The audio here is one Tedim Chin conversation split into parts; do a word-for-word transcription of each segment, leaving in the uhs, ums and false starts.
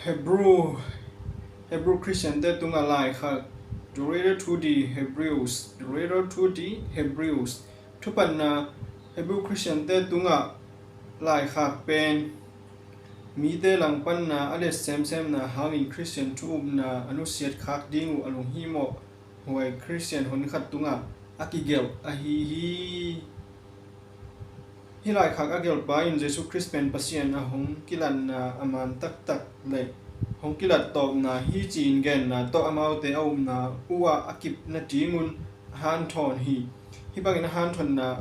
Hebrew, Hebrew Christian te tungah laikhak, the letter to the Hebrews, the letter to the Hebrews. Thupatna, Hebrew Christian te tungah laikhak pen mite langpanna a let semsemna hangin Christian thu upna a nusiat khak ding uh a lunghimawh huai Christian honkhat tungah a kigelh ahi hi. Hih laikhak a gelhpa in Jesu Khrist pen Pasian a hong kilatna a man taktak le hong kilat tawpna hi ci-in genna tawh amaute a upna uh ah a kip nadingun a hanthawn hi. Hih bangin a hanthonna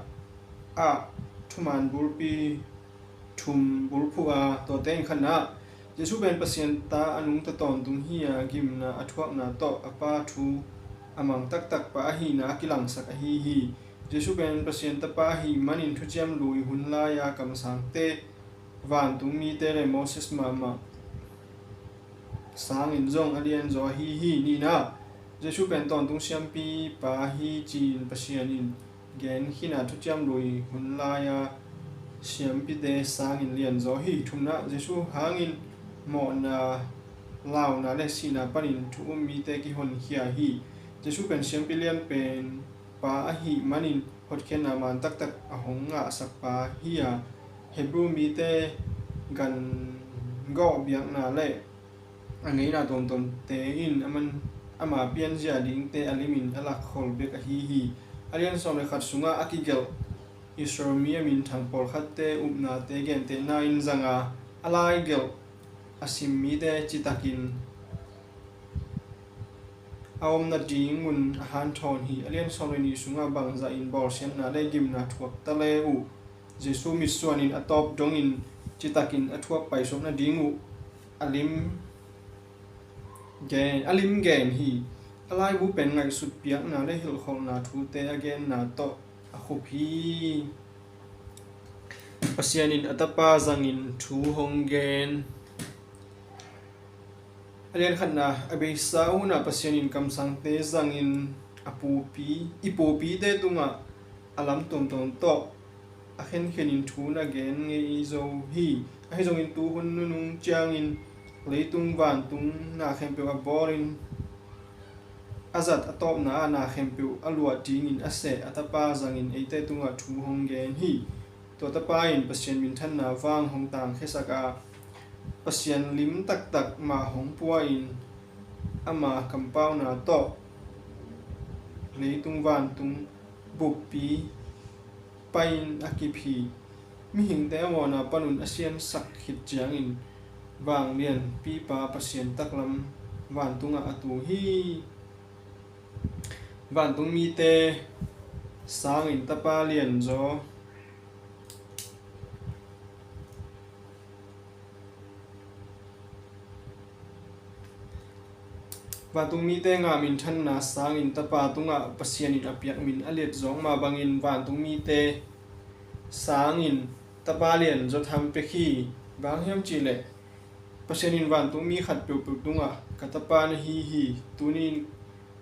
ah thuman bulpi thum bulphuh a, tuate in khatna ah Jesu pen Pasian ta a nungta tawntung hi a, gimna a thuakna tawh a Pa thu a mang taktak pa ahihna a kilangsak ahi hi. Jesu pen Pasian Tapa ahih manin thuciam lui hun lai-a kamsangte, vantung mite le Moses mahmah sangin zong a lianzaw ahi hi. Nihna, Jesu pen tawntung siampipa hi ci-in Pasian in gen khin a, thuciam lui hun lai-a siampite sangin lianzaw hi. Thumna, Jesu hangin mawhna, launa le sihna panin thu um mite kihonkhia hi. Jesu pen siampi lian pen pa ahih manin hotkhiatna man taktak a hong ngahsakpa hi a, Hebrew mite gan gawh biakna le a ngeina tuamtuamte in a man, ama pianzia dingte a limin a lakkhol bek ahi hi. A lian sawm le khat sungah a kigelh Israel mi a minthang pawlkhatte upnate gentehna in zanga a lai gelh a sim mite citakin a om nadingun a hanthawn hi. A lian sawm le nih sungah bangzahin bawlsiatna le gimna thuak ta le uh Jesu mitsuanin a tawp dongin citakin a thuak paisuak nading uh a lim gen, a lim gen hi. A laibu pen ngaihsut piakna le hilhkholhna thute a genna tawh a khup hi. Pasian in a Tapa zangin thu hong gen. A lian khatna, a beisa hunah Pasian in kamsangte zangin a pupi, i pupite tungah a lam tuamtuam tawh a khenkhenin thu na gen ngei zo hi. Ahi zongin tuhun nunung ciangin leitung vantung na khempeuh a bawlin a zat a tawpna ah na khempeuh a luah dingin a seh a Tapa zangin eite tungah thu hong gen hi. Tua Tapa in Pasian minthanna vang hong tangkhiasak a, Pasian lim taktak mah hong pua in ama kampauna tawh leitung vantung buppi pai-in a kip hi. Mihingte a mawhna panun a siansak khit ciangin vanglianpipa Pasian taklam vantungah a tu hi. Vantung mite sangin Tapa lianzaw. Vantung mite ngah minthanna sangin Tapa tungah Pasian in a piak min a liatzawng mah bangin vantung mite sangin Tapa lianzaw tham pek hi. Bang hiam cihleh Pasian in vantung mi khat peuhpeuh tungah ka Tapa na hi hi, tuni-in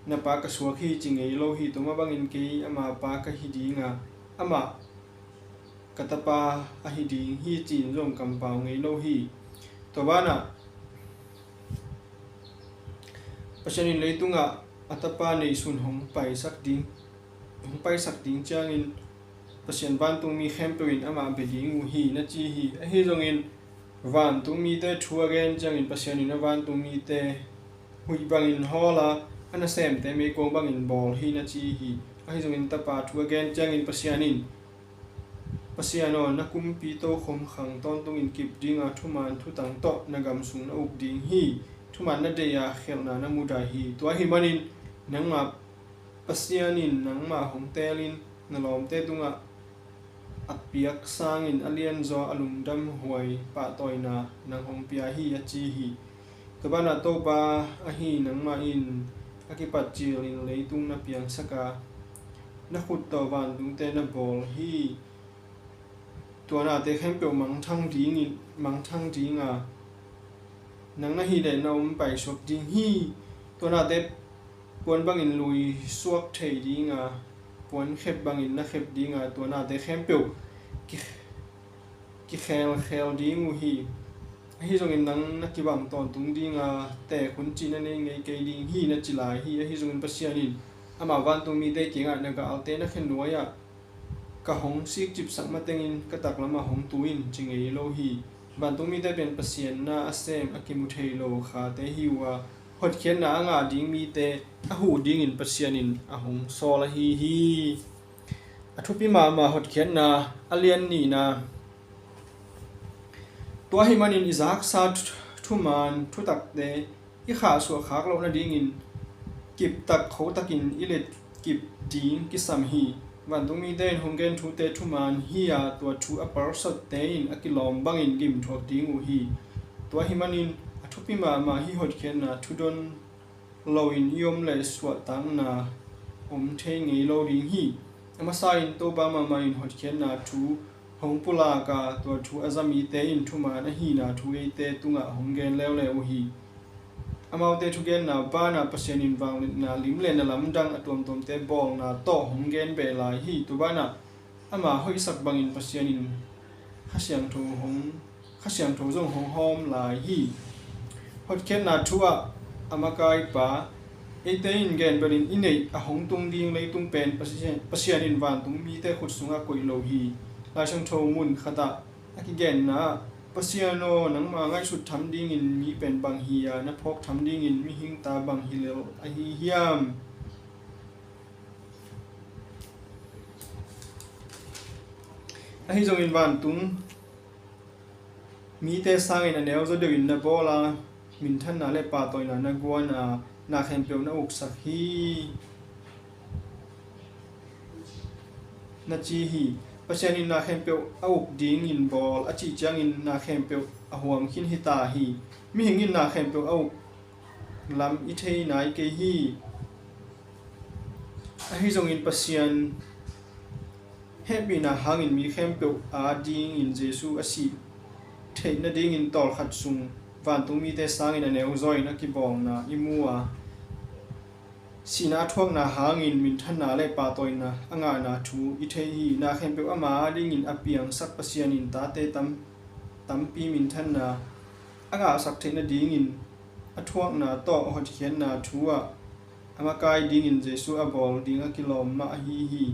na Pa ka suak hi ci ngei lo hi. Tua mah bangin kei ama Pa ka hi dinga, amah ka Tapa ahi ding hi ci-in zong kampau ngei lo hi. Tua banah Pasian in leitungah a Tapa neihsun hong paisak ding, hong paisak ding ciangin Pasian vantung mi khempeuh in amah bia ding uh hi na ci hi. Ahi zongin vantung mite thu a gen ciangin Pasian in a vantung mite huih bangin hawl a, a nasemte meikuang bangin bawl hi na ci hi. Ahi zongin Tapa thu a gen ciangin Pasian in, Pasian aw, na kumpi tokhom khang tawntungin kip dinga, thuman thutang tawh na gam sung na uk ding hi. Thuman na deih a, khialhna na mudah hi. Tua ahih manin nangmah Pasian in nangmah hong teelin na lawmte tungah a piak sangin a lianzaw a lungdam huai pahtawina nang hong pia hi, a ci hi. Tua banah Topa ahi nangmah in a kipat cilin leitung na piangsak a, na khut tawh vantungte na bawl hi. Tua nate khempeuh mangthang dingin, mangthang dinga, nang na hih leh na om paisuak ding hi. Tua nate puan bangin lui suak thei dinga, puan khep bangin na khep dinga, tua nate khempeuh ki, kikhelkhel ding uh hi. Ahi zongin nang na kibang tawntung dinga teek hun cih na nei ngei kei ding hi, na ci lai hi. Ahi zongin Pasian in amah vantung mite kiangah, na galte na khe nuai-ah ka hong sikcipsak matengin ka taklamah hong tu in, ci ngei lo hi. Vantung mite pen Pasian na a sem a kimu thei lo khate hi uh a, hotkhiatna a ngah ding mite a huh dingin Pasian in a hong sawl ahi hi. A thupi mahmah hotkhiatna, a lian nihna. Tua ahih manin i zaksa thu-, thuman thutakte i khahsuah khak loh nadingin kiptak khotakin i letkip ding kisam hi. Vantung mite in hong gen thute thuman hi-a, tua thu a palsatte in a kilawm bangin gimthuak ding uh hi. Tua ahih manin a thupi mahmah hih hotkhiatna thu don loin i om leh suahtakna om thei ngei lo ding hi. A masa in Topa mahmah in hotkhiatna thu hong pulak a, tua thu a za mite in thuman ahihna thu eite tungah hong gen leuleu uh hi. Amaute thugenna banah Pasian in vangliatna lim leh na lamdang a tuamtuamte bawlna tawh hong gen beh lai hi. Tua banah ama hoihsak bangin Pasian in Kha Siangtho hong, Kha Siangtho zong hong hawm lai hi. Hotkhiatna thu-ah a makaipa, eite in genbelin i neih a hong tung ding leitung pen Pasian, Pasian in vantung mite khut sungah koih lo hi. Lai Siangtho mun khatah a kigenna ah, Pasian aw, nangma ngaihsut tham dingin mi pen bang hi-a, na phawk tham dingin mihing ta bang hi lel ahi hiam? Ahi zongin vantung mite sangin a neu zaw deuhin na bawl a, minthanna le pahtawina na guan a, na khempeuh na uksak hi, na ci hi. Pasian in na khempeuh a uk dingin bawl a cih ciangin na khempeuh a huam khin hi ta hi. Mihing in na khempeuh a uk lam i thei nai kei hi. Ahi zongin Pasian hehpihna hangin mi khempeuh a dingin Jesu a sih theih nadingin tawlkhat sung vantung mite sangin a neu zaw in a kibawlna i mu a, sihna a thuakna hangin minthanna le pahtawina a ngahna thu i thei hi. Na khempeuh ama a dingin a piangsak Pasian in tate tam, tampi minthanna a ngahsak theih nadingin a thuakna tawh hotkhiatna thu-ah a makai dingin Jesu a bawl ding a kilawm mah ahi hi.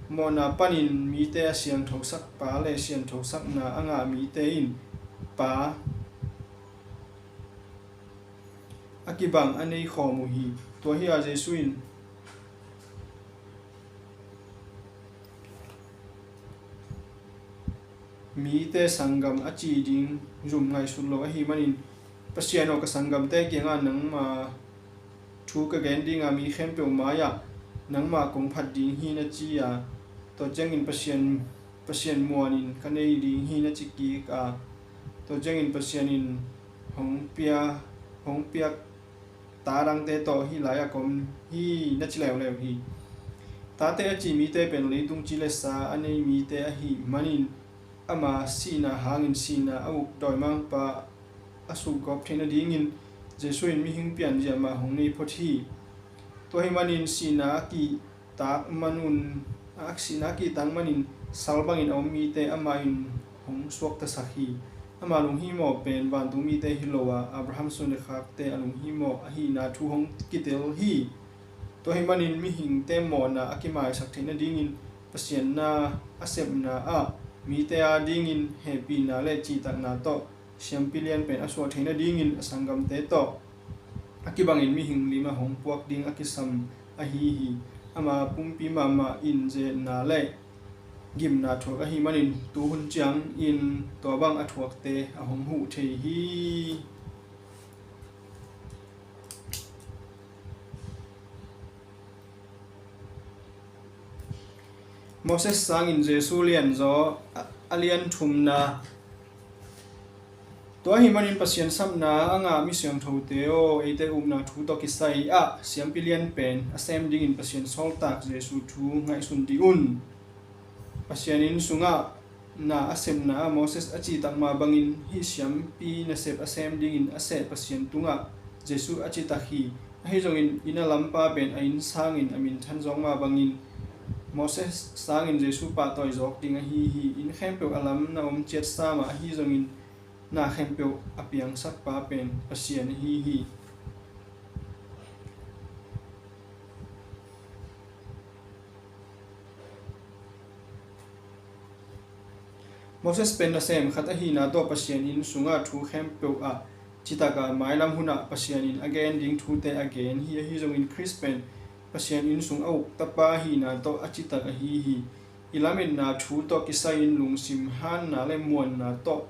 Mawhna panin mite a siangthosak Pa le sianthosakna a ngah mite in Pa a kibang a nei khawm uh hi. Tua hi-a Jesu in mite sanggam a ci ding zum ngaihsut lo ahih manin, Pasian aw, ka sanggamte kiangah nangma thu ka gen dinga, mi khempeuh mai-ah nangmah kong phat ding hi, na ci a, tua ciangin Pasian, Pasian muanin ka nei ding hi, na ci kik a, tua ciangin Pasian in hong pia, hong piak ta dangte tawh hih lai-ah ka om hi, na ci leuleu hi. Tate a ci mite pen leitung ci le sa a nei mite ahih manin, ama sihna hangin sihna a uk dawimangpa a sukgawp theih nadingin Jesu in mihing pianzia mah hong nei phot hi. Tua ahih manin sihna a kihtak manun, a sihna a kihtak manin sal bangin a om mite amah in hong suaktasak hi. Ama lunghihmawh pen vantung mite hi lo a, Abraham suan le khakte a lunghihmawh ahihna thu hong kitel hi. Tua ahih manin mihingte mawhna a kimaisak theih nadingin Pasian na a sepna ah mite a dingin hehpihna le cihtakna tawh siampi lian pen a suah theih nadingin a sanggamte tawh a kibangin mihing lim a hong puak ding a kisam ahi hi. Ama pumpi mahmah in ze-etna le gimna thuak ahih manin tu hun ciangin tua bang a thuakte a hong huh thei hi. Moses sangin Jesu lianzaw a, a lian thumna. Tua ahih manin Pasian sapna a ngah mi siangthote aw, eite upna thu tawh kisai ah siampi lian pen a sem dingin Pasian sawltak Jesu thu ngaihsun dih un. Pasian inn sungah na a sepna ah Moses a cihtak mah bangin hih siampi nasep a sem dingin a seh Pasian tungah Jesu a citak hi. Ahi zongin inn a lampa pen a inn sangin a minthan zawk mah bangin Moses sangin Jesu pahtawi zawk ding ahi hi. Inn khempeuh a lam na om ciatsa mah ahi zongin na khempeuh a piangsakpa pen Pasian ahi hi. Moses pen nasem khat ahihna tawh Pasian inn sungah thu khempeuh ah citaka mailam hunah Pasian in a gen ding thute a gen hi. Ahi zongin Khrist pen Pasian inn sung a uk tapa ahihna tawh a citak ahi hi. I lametna thu tawh kisai-in lungsim hanna le muanna tawh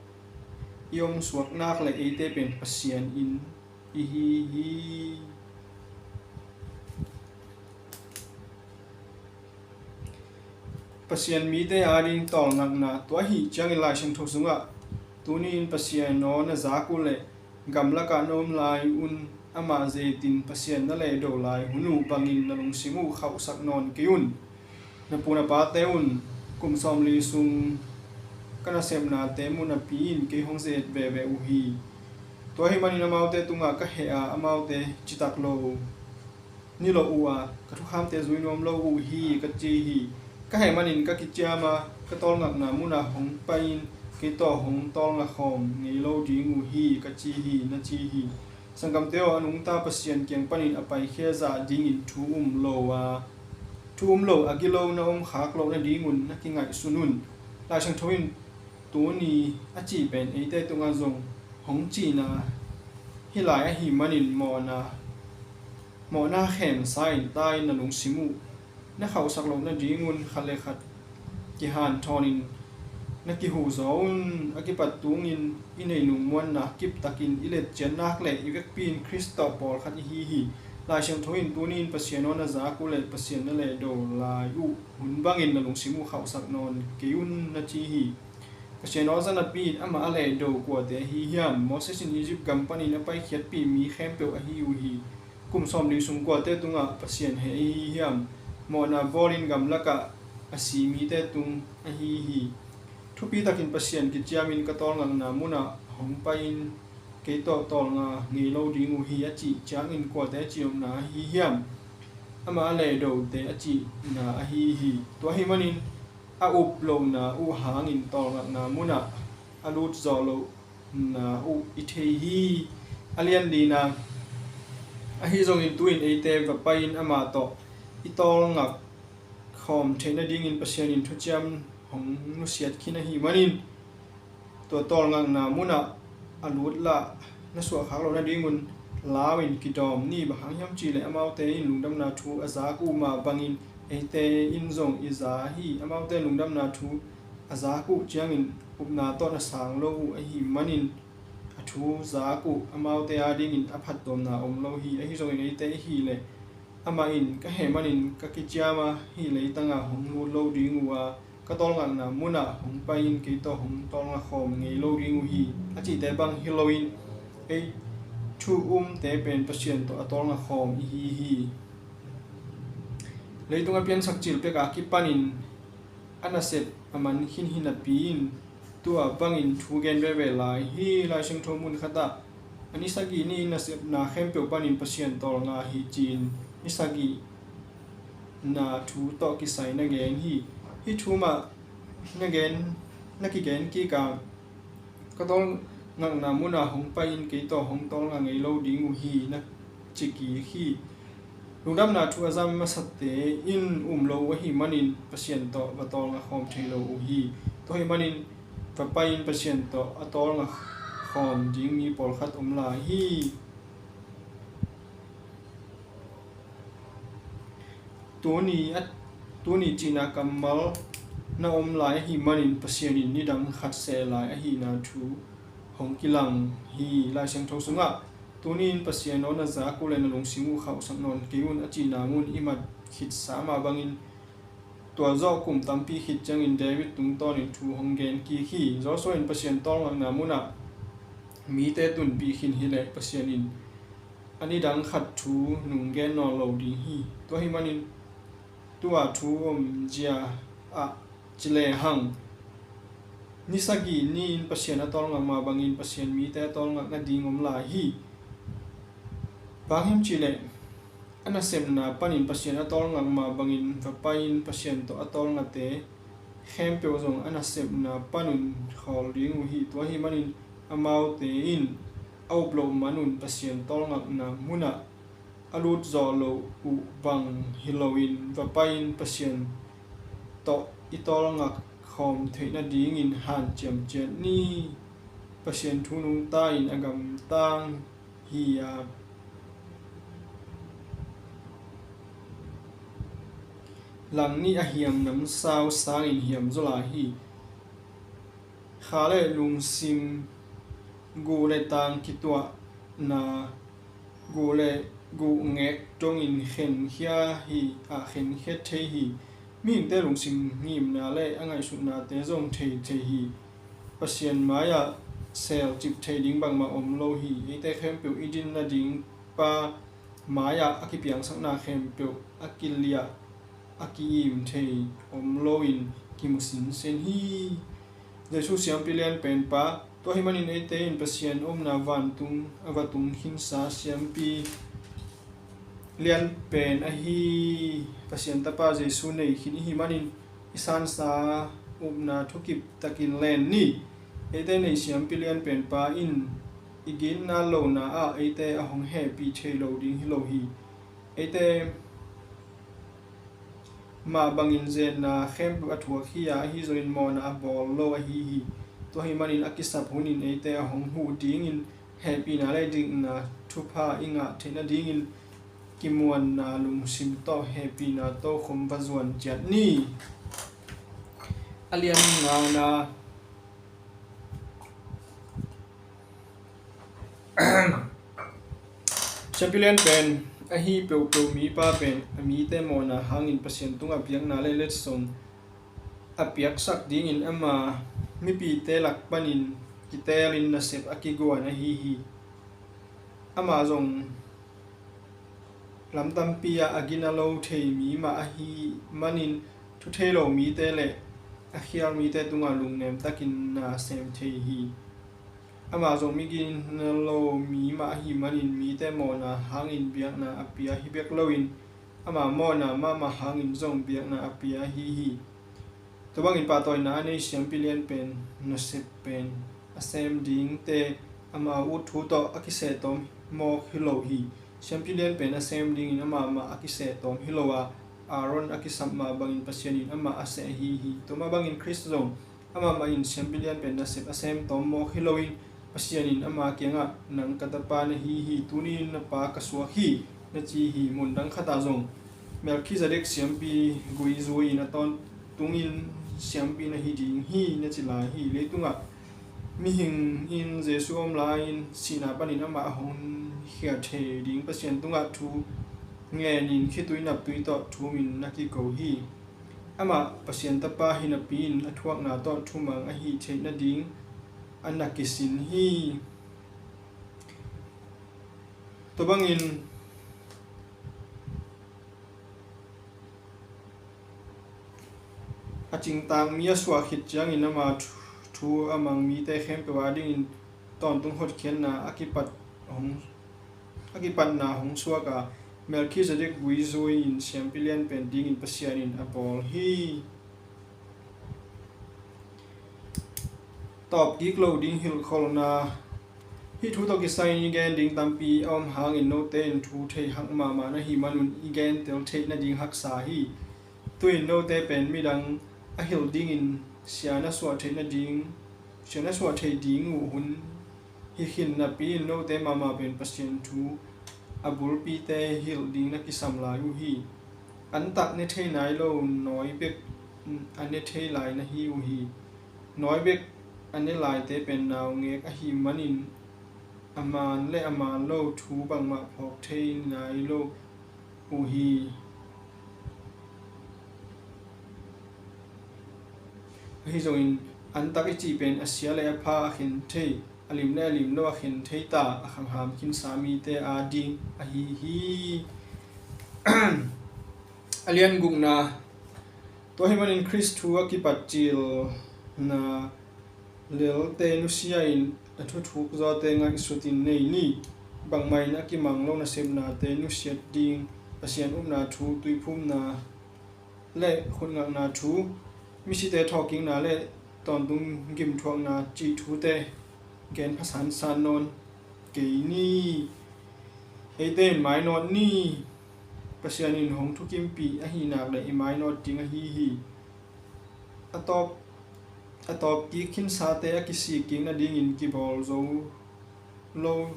i om suak nak le eite pen Pasian inn i hi hi. Pasian mite ading tawlngakna. Tua ahi ciangin Lai Siangtho sungah tuni-in Pasian aw na zak uh leh gamlakah na om lai un amah zetin Pasian na lehdo lai hun uh bangin na lungsim uh khauhsak nawn kei un. Na pu na pate un kum sawmli sung ka nasepnate munapi in kei hong zet veve uh hi. Tua ahih manin amaute tungah ka heh a, amaute citak lo ni lo uh a, ka thukhamte zui nuam lo uh hi ka ci hi. Ka heh manin ka kiciam a, ka tawlngakna munah hong pai-in kei tawh hong tawlnga khawm ngei lo ding uh hi ka ci hi, na ci hi. Sanggamte aw, a nungta Pasian kiang panin a paikhia zah dingin thu um lo a, thu um lo a gilo na om khak loh nadingun na kingaihsun un. Lai Siangtho in tuni a cih pen eite tungah zong hong cihna hi lai ahih manin mawhna, mawhna khemsa in ta in na lungsim uh na khauhsak loh nadingun khat le khat kihanthawnin na kihuh zaw un. A kipat tungin i neih nung muanna kiptakin i letcian nak le i vekpi in Khrist tawh pawlkhat i hi hi. Lai Siangtho in tuni in Pasian aw na zak uh le Pasian na lehdo lai uh hun bangin na lungsim uh khauhsak nawn kei un, na ci hi. Pasian aw zanapi in amah a lehdo kuate ahi hiam? Moses in Egypt gam panin a paikhiatpih mi khempeuh ahi uh hi. Kum sawmli sung kuate tungah Pasian heh ahi hiam? Mawhna bawlin gamlakah a si mite tung ahi hi. Thupitakin Pasian kiciamin ka tawlngakna munah hong pai-in kei tawh tawlnga ngei lo ding uh hi a cih ciangin kuate cih omna ahi hiam? Amah a lehdote a cihna ahi hi. Tua ahih manin a up lohna uh hangin tawlngakna munah a lut zawh lohna uh i thei hi. A lian lina, ahi zongin tu-in eite va pai-in amah tawh i tawlngak khawm theih nadingin Pasian in thuciam hong nusiat khin ahih manin tua tawlngakna munah a lut lah na suahkhak loh nadingun lau in kidawm ni. Bang hang hiam cihleh amaute in lungdamna thu a zak uh mah bangin eite in zong i za hi. Amaute in lungdamna thu a zak uh ciangin upna tawh na sang lo uh ahih manin a thu zak uh amaute adingin a phattuamna om lo hi. Ahi zongin eite i hih leh amah in ka heh manin ka kiciam a, hih leitangah hong lut lo ding uh a, ka tawlngakna munah hong pai-in kei tawh hong tawlnga khawm ngei lo ding uh hi a cihte bang hi loin ei thu umte pen Pasian tawh a tawlnga khawm i hi hi. Leitung a piansak cil pek a kipanin a nasep a man khin hi napi in tua bangin thu gen veve lai hi. Lai Siangtho mun khatah a ni sagih ni nasepna khempeuh panin Pasian tawlnga hi ci-in ni sagihna thu tawh kisai na gen hi. Hih thu mah na gen, na kigen kik a, ka tawlngakna munah hong pai-in kei tawh hong tawlnga ngei lo ding uh hi, na ci kik hi. Lungdamna thu a zam masate in um lo uh ahih manin Pasian tawh va tawlnga khawm thei lo uh hi. Tua ahih manin va pai-in Pasian tawh a tawlnga khawm ding mi pawlkhat om lai hi. Tuni a, tuni cihna kammal na om lai ahih manin Pasian in nidang khat seh lai ahihna thu hong kilang hi. Lai Siangtho sungah tuni in Pasian aw na zak uh le na lungsim uh khauhsak nawn kei un a cihna mun i mat khitsa mah bangin tua zawh kum tampi khit ciangin David tungtawnin thu hong gen kik hi. Joshua in Pasian tawlngakna munah mite tunpih khin hileh Pasian in a nidang khat thu nung gen nawn lo ding hi. Tua ahih manin tua thu omzia ah ci lehang ni sagih ni-in Pasian a tawlngak mah bangin Pasian mite a tawlngak nading om lai hi. Bang hiam cihleh a nasepna panin Pasian a tawlngak mah bangin va pai-in Pasian tawh a tawlngate khempeuh zong a nasepna panun khawl ding uh hi. Tua ahih manin amaute in a up loh manun Pasian tawlngakna munah a lut zawh loh uh bang hi loin va pai-in Pasian tawh i tawlngak khawm theih nadingin hanciam ciat ni. Pasian thu nungta-in a gamtang hi a, langnih a hiam namsau sangin hiam zaw lai hi. Kha le lungsim, guh le tang kituahna, guh le guh ngek dongin khenkhia hi, a khenkhia thei hi. Mihingte lungsim ngimna le a ngaihsutnate zong thei thei hi. Pasian mai-ah selcip thei ding bangmah om lo hi. Eite khempeuh i din nading pa mai-ah a kipiangsakna khempeuh a kiliah a ki-im thei om loin kimu sinsen hi. Jesu siampi lianpen pa, tua ahih manin eite in Pasian omna vantung a va tung khinsa siampi lianpen ahi Pasian Tapa Jesu nei khin i hih manin i sansa upna thukip takin len ni. Eite nei siampi lianpen pa in i ginna lona ah eite a hong hehpih thei lo ding hi lo hi. Eite mah bangin zenna khempeuh a thuak hi a, ahi zongin mawhna a bawl lo ahi hi. Tua ahih manin a kisap hunin eite a hong huh dingin hehpihna le dikna thupha i ngah theih nadingin kimuanna lungsim tawh hehpihna tokhom va zuan ciat ni. A lian ngana. Siampi lianpen ahi peuhpeuh mipa pen a mite mawhna hangin Pasian tungah biakna le letsong a piaksak dingin ama mipite lak panin kiteelin nasep a kiguan ahi hi. Amah zong lam tampi ah a gina lo thei mi mah ahih manin thu thei lo mite le a khial mite tungah lungnem takin na sem thei hi. Amah zong mi gina lo mi mah ahih manin mite mawhna hangin biakna a pia hi bek loin ama mawhna mahmah hangin zong biakna a pia ahi hi. Tua bangin pahtawina a nei siampi lianpen nasep pen a sem dingte ama ut thu tawh a kiseh tawm mawk hi lo hi. Siampi lianpen a sem dingin amah mah a kiseh tawm hi lo a, Aaron a kisap mah bangin Pasian in amah a seh ahi hi. Tua mah bangin Khrist zong amah mah in siampi lianpen nasep a sem tawm mawk hi loin Pasian in ama kiangah, "Nang ka tapa na hi hi, tuni in na pa ka suak hi," na ci hi. Mun dang khatah zong, "Melkhizedek siampi gui zui-in a tawntungin siampi na hi ding hi," na ci lai hi. Leitungah mihing in Jesu om lai-in sihna panin amah a hong khia thei ding Pasian tungah thu ngenin khitui naptui tawh thumin na kiko hi. Amah Pasian tapa hi napi-in a thuakna tawh thumang ahi theih nading a na kisin hi. Tua bangin a cingtak mi a suah khit ciangin ama thu, thu a mang mite khempeuh adingin tawntung hotkhiatna a kipat hong, a kipatna hong suak a, Melkhizedek gui zui-in siampi lianpen dingin Pasian in a bawl hi. Tawp kik lo ding hilhkholhna. Hih thu tawh kisai-in i gen ding tampi a om hangin note in thu thei hak mahmah na hih manun i gen tel theih nading haksa hi. Tu-in note pen midang a hilh dingin sia na suah theih nading, sia na suah theih ding uh hun hi khin napi-in note mahmah pen Pasian thu a bulpite hilh ding na kisam lai uh hi. Antak ne thei nai lo nawi bek a ne thei lai na hi uh hi. Nawi bek a ne laite pen naungek ahih manin a man le a man lo thu bangmah phawk thei nai lo uh hi. Ahi zongin antak i cih pen a sia le a pha a khen thei, a lim le a lim lo a khen thei ta, a khangham khinsa mite ading ahi hi. A lian gukna. Tua ahih manin Khrist thu a kipatcilna lelte nusia-in a thuthuk zawte ngaihsutin nei ni. Bangmah in a kimang lo nasepnate nusiat ding, Pasian upna thu, tuiphumna le khutngakna thu, misite thawhkikna le tawntung gimthuakna cih thute gen phasansan nawn kei ni. Eite in mainawt ni. Pasian in hong thukimpih ahi nak leh i mainawt ding ahi hi. A tawp, a tawp kik khinsate a kisik kik nadingin kibawl zo lo,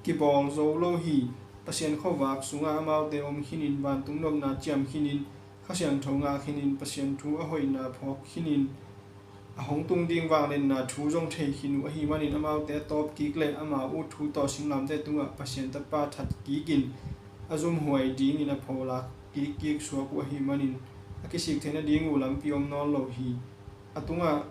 kibawl zo lo hi. Pasian khuavak sungah amaute om khinin, vantung nopna ciam khinin, Kha Siangtho ngah khinin, Pasian thu a hoihna phawk khinin, a hong tung ding vangliatna thu zong thei khin uh ahih manin, amaute a tawp kik le ama ut thu tawh singlamteh tungah Pasian Tapa that kikin a zumhuai dingin a pholak kikkik suak uh ahih manin, a kisik theih nading uh lampi om nawn lo hi. A tungah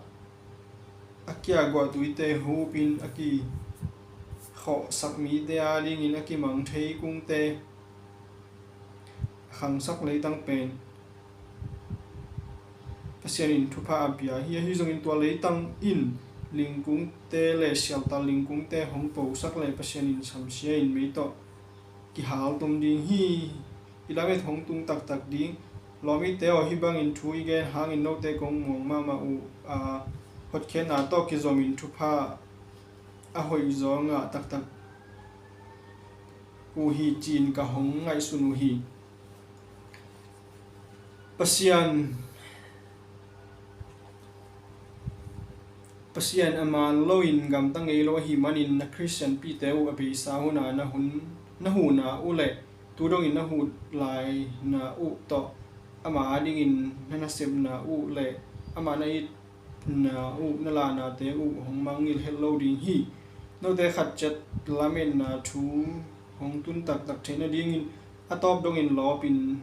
a kiaguah tuite hupin a kikhawhsak mite adingin a kimang thei kungte a khangsak leitang pen Pasian in thupha a pia hi. Ahi zongin tua leitang in lingkungte le sialtal lingkungte hong posak le Pasian in samsia in mei tawh kihaltum ding hi. I lamet hong tung taktak ding. Lawmite aw, hih bangin thu i gen hangin note kong muang mahmah uh a, hotkhiatna tawh kizomin thupha a hoih zaw ngah taktak uh hi, ci-in ka hong ngaihsun uh hi. Pasian, Pasian a man loin gamta ngei lo ahih manin, na Khristianpihte uh a beisa huna na hun, na huhna uh le tu dongin na huh laina uh tawh ama adingin na nasepna uh le amah na it na uh, na lahnate uh hong mangngilh het lo ding hi. Note khat ciat lametna thu hong tun taktak theih nadingin a tawp dongin lawpin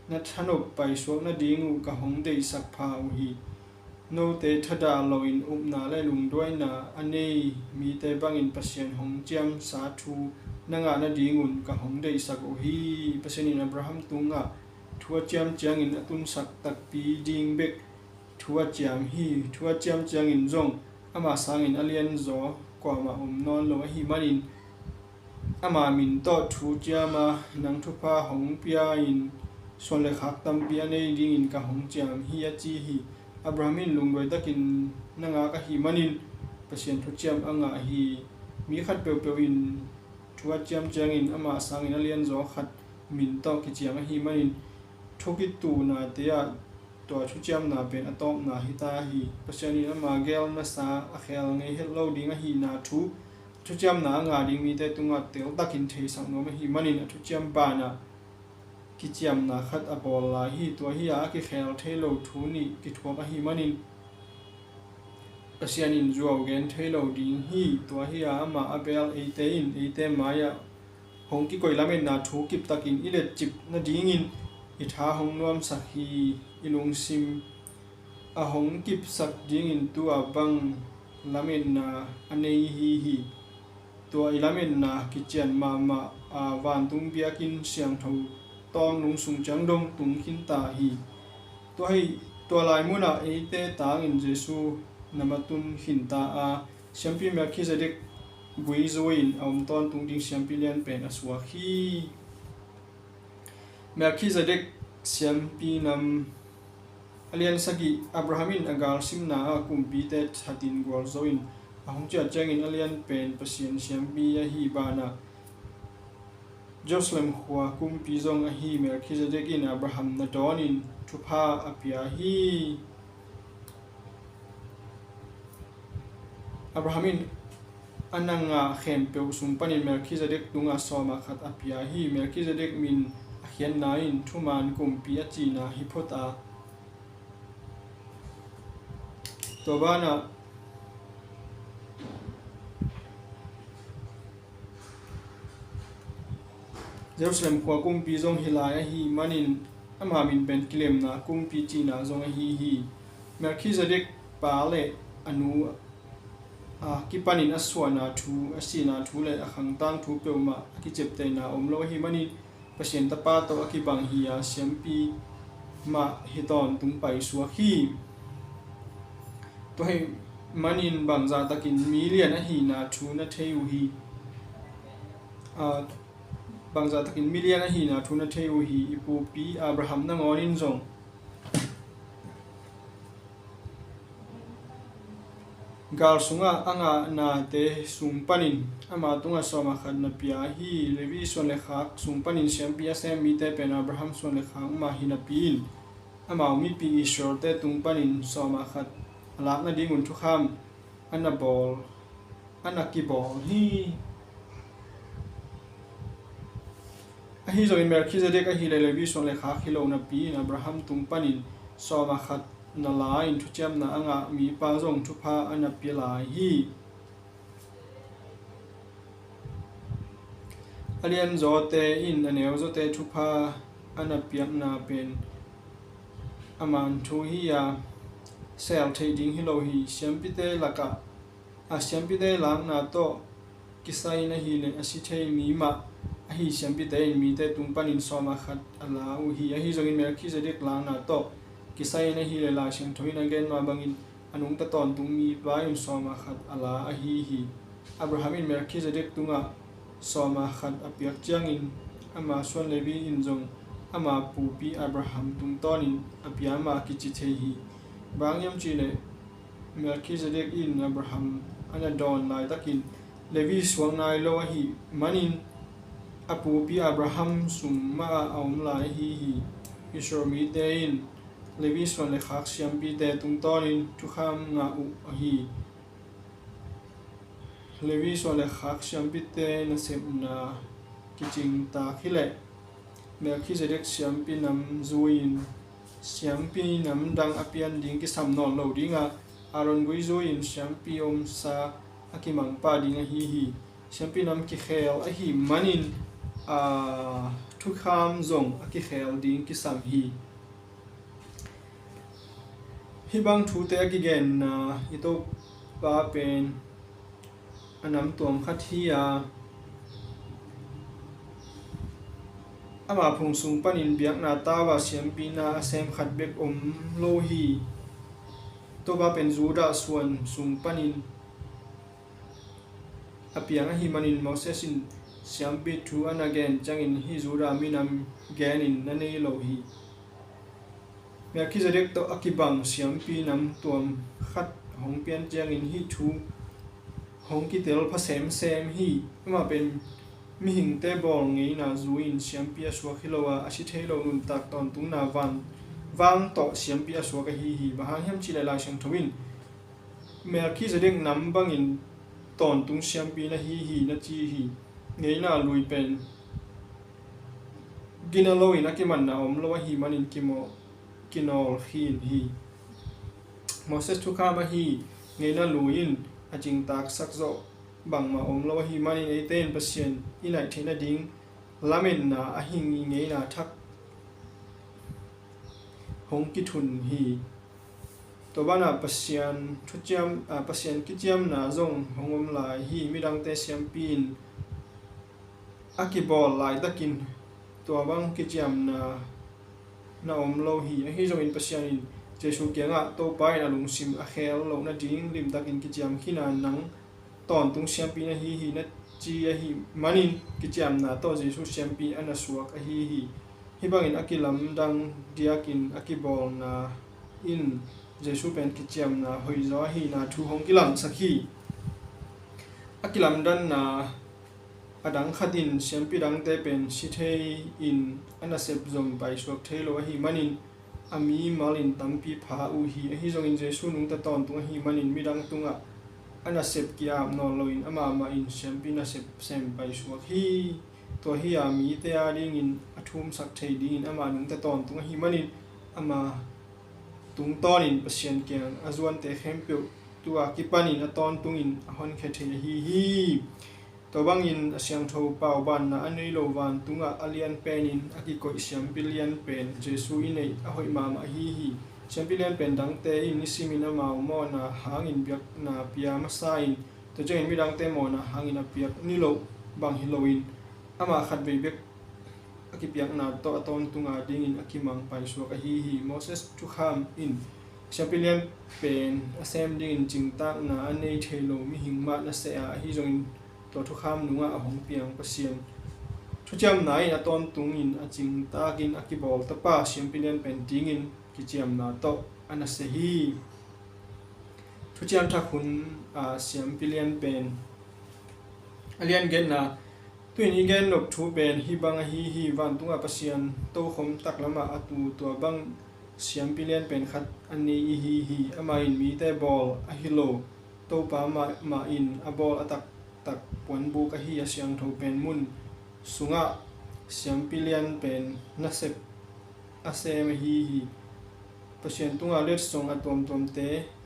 na thanop paisuak nading uh ka hong deihsak pha uh hi. Note thadah loin upna le lungduaina a nei mite bangin Pasian hong ciamsa thu na ngah nadingun ka hong deihsak uh hi. Pasian in Abraham tungah thu a ciam ciangin a tunsak takpi ding bek thu a ciam hi. Thu a ciam ciangin zong ama sangin a lianzaw kuamah om nawn lo ahih manin, ama min tawh thu ciam a, nang thupha hong pia-in suan le khak tampi a nei dingin ka hong ciam hi, a ci hi. Abraham in lungduai takin na ngak ahih manin Pasian thuciam a ngah hi. Mi khat peuhpeuh in thu a ciam ciangin ama sangin a lianzaw khat min tawh kiciam ahih manin, thu kituhnate ah tua thuciamna pen a tawpna hi ta hi. Pasian in ama gel nasa a khel ngei het lo ding ahihna thu, thuciamna a ngah ding mite tungah teltakin theisak nuam ahih manin, a thuciam banah kiciamna khat a bawl lai hi. Tua hi a, a kikhel thei lo thu nih kithuak ahih manin, Pasian in zuau gen thei lo ding hi. Tua hi a, amah a bel eite in eite mai-ah hong kikoih lametna thu kiptakin i letcip nadingin i tha hong nuamsak hi. I lungsim a hong kipsak dingin tu-a bang lametna a nei i hi hi. Tua i lametna kician mahmah a, vantung biakinn siangtho tawngnung sung ciang dong tung khin ta hi. Tua hi, tua lai munah eite tangin Jesu na matun khin ta a, Siampi Melkhizedek gui zui-in a om tawntung ding siampi lian pen a suak hi. Melkhizedek siampi nam. A lian sagih. Abraham in a galsimna ah kumpite thatin gualzo in a hong ciah ciangin a lian pen Pasian siampi ahi banah, Jerusalem khua kumpi zong ahi Melkhizedek in Abraham na dawnin thupha a pia hi. Abraham in a na ngah khempeuh sung panin Melkhizedek tungah sawm ah khat a pia hi. Melkhizedek min a khiatna in thuman kumpi a cihna hi phot a, tua banah Jerusalem khua kumpi zong hi lai ahih manin ama min pen kilemna kumpi cihna zong ahi hi. Melkhizedek pa le a nu, a kipanin a suahna thu, a sihna thu le a khangtang thu peuhmah a kicepteina om lo ahih manin Pasian Tapa tawh a kibang hi a, siampi mah hi tawntung paisuak hi. Tua ahih manin bangzah takin mi lian ahihna thu na thei uh hi. A, bangzah takin mi lian ahihna thu na thei uh hi. I pupi Abraham nangawn in zong Gal sungah a ngah nate sung panin ama tungah sawm ah khat na pia hi. Levi suan le khak sung panin siampi a sem mite pen Abraham suan le khak mah hi napi in, amau mipi Israel-te tung panin sawm ah khat a lak nadingun thukham a na bawl, a na kibawl hi. Ahi zongin Melkhizedek ahih leh Levi suan le khak hi lo napi in Abraham tung panin sawm ah khat na la in thuciamna a ngah mipa zong thupha a na pia lai hi. A lianzawte in a neuzawte thupha a na piakna pen a man thu hi a, sel theih ding hi lo hi. Siampite lakah, a siampite lakna tawh kisai in ahih leh a si thei mi mah ahi siampite in mite tung panin sawm ah khat a la uh hi. Ahi zongin Melkhizedek lakna tawh kisai in ahih leh Lai Siangtho in a gen mah bangin a nungta tawntung mipa in sawm ah khat a la ahi hi. Abraham in Melkhizedek tungah sawm ah khat a piak ciangin ama suan Levi in zong ama pupi Abraham tungtawnin a pia mah kici thei hi. Bang hiam cih leh Melkhizedek in Abraham a na dawn laitakin Levi suak nai lo ahih manin a pupi Abraham sung mah ah a om lai ahi hi. Israel mite in Levi suan le khak siampite tungtawnin thukham ngah uh ahi. Levi suan le khak siampite nasepna kicingtak hi leh Melkhizedek siampi nam zui-in siampi nam dang a pian ding kisam nawn lo ding a, Aaron gui zui-in siampi omsa a kimang pah ding ahi hi. Siampi nam kikhel ahih manin a thukham zong a kikhel ding kisam hi. Hih bang thute a kigenna i Topa pen a nam tuam khat hi a, ama phung sung panin biakna tau a siampina a sem khat bek om lo hi. Topa pen Judah suan sung panin a piang ahih manin Moses in siampi thu a na gen ciangin hih Judah minam genin na nei lo hi. Melkhizedek tawh a kibang siampi nam tuam khat hong pian ciangin hih thu hong kitel pha semsem hi. Amah pen mihingte bawl ngeina zui-in siampi a suak hi lo a, a si thei lo nuntak tawntungna van vang tawh siampi a suak ahi hi. Bang hang hiam cih leh Lai Siangtho in Melkhizedek nam bangin tawntung siampi na hi hi na ci hi. Ngeina lui pen gina loin a kimanna om lo ahih manin kimawh kinawl khin hi. Moses thukham ahi ngeina lui in a cingtak sak zawh bangmah om lo ahih manin eite in Pasian i naih theih nading lametna a hing i ngeina thak hong kithun hi. Tua banah Pasian thuciam, ah, Pasian kiciamna zong hong om lai hi. Midangte siampi in a kibawl laitakin tua bang kiciamna na om lo hi. Ahi zongin Pasian in Jesu kiangah Topa in a lungsim a khel loh nading limtakin kiciam khin a, nang tawntung siampi na hi hi na ci ahih manin kiciamna tawh Jesu siampi a na suak ahi hi. Hih bangin a kilamdang diakin a kibawlna in Jesu pen kiciamna hoihzaw ahihna thu hong kilangsak hi. A kilamdanna a dang khat in siampi dangte pen si thei in a nasep zom paisuak thei lo ahih manin a mimal in tampi pha uh hi. Ahi zongin Jesu nungta tawntung ahih manin midang tungah a nasep ki-ap nawn loin amah mah in siampi nasep sem paisuak hi. Tua hi a mite a dingin a thumsak thei dingin amah nungta tawntung ahih manin ama tungtawnin Pasian kiang a zuante khempeuh tua kipanin a tawntungin a honkhia thei ahi hi. Tua bangin a siangtho paubanna a nei lo vantungah a lian penin a kikoih siampi lian pen Jesu i neih a hoih mahmah ahi hi. Siampi lian pen dangte in nisimin amau mawhna hangin biakna pia masa in, tua ciangin midangte mawhna hangin a piak niloh bang hi loin amah khatvei bek a kipiakna tawh a tawntung a dingin a kimang paisuak ahi hi. Moses thukham in siampi lian pen a sem dingin cingtakna a nei thei lo mihing mah na seh a, ahi zongin tua thukham nungah a hong piang Pasian thuciamna in a tawntungin a cingtakin a kibawl tapa siampi lian pen dingin kiciamna tawh a na seh hi. Thuciam Thak hun a siampi lian pen. A lian genna, tu-in i gen nop thu pen hih bang ahi hi. Vantungah Pasian tokhom taklamah a tu tua bang siampi lian pen khat a nei i hi hi. Amah in mite bawl ahi lo, Topa mahmah in a bawl a taktak puanbuk ahi a siangtho pen mun sungah siampi lian pen nasep a sem ahi hi. Pasian tungah letsong a tuamtuamte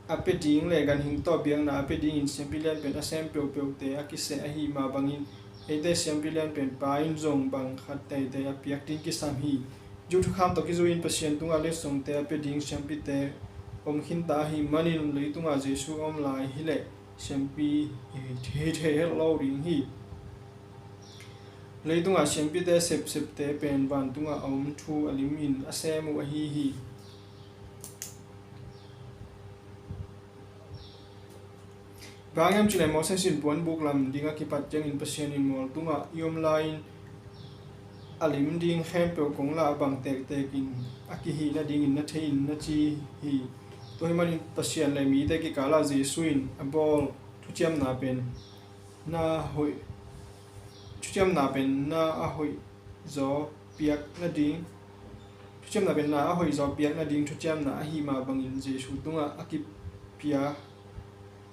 a pia ding le ganhing tawh biakna a pia dingin siampi lian pen a sem peuhpeuhte a kiseh ahi mah bangin, eite siampi lian pen Pa in zong bang khat teitei a piak ding kisam hi. Jew thukham tawh kizui-in Pasian tungah letsongte a pia ding siampite om khinta ahih manin leitungah Jesuh a om lai hileh siampi hi thei het lo ding hi. Leitungah siampite sepsepte pen vantungah a om thu a limin a sem uh ahi hi. Bang hiam cileh Moses in puanbuk lam ding a kipat ciangin Pasian in mual tungah i om lai-in a lim ding khempeuh kong lah a bang tektekin a kihih nadingin na thei in na ci hi. Tua hih manin Pasian le mite kikalah Jesuh in a bawl thuciamna pen na hoih thuciamna pen na a hoih zaw piak nading thuciamna pen na a hoih zaw piak nading thuciamna ahi mah bangin Jesuh tungah a kipia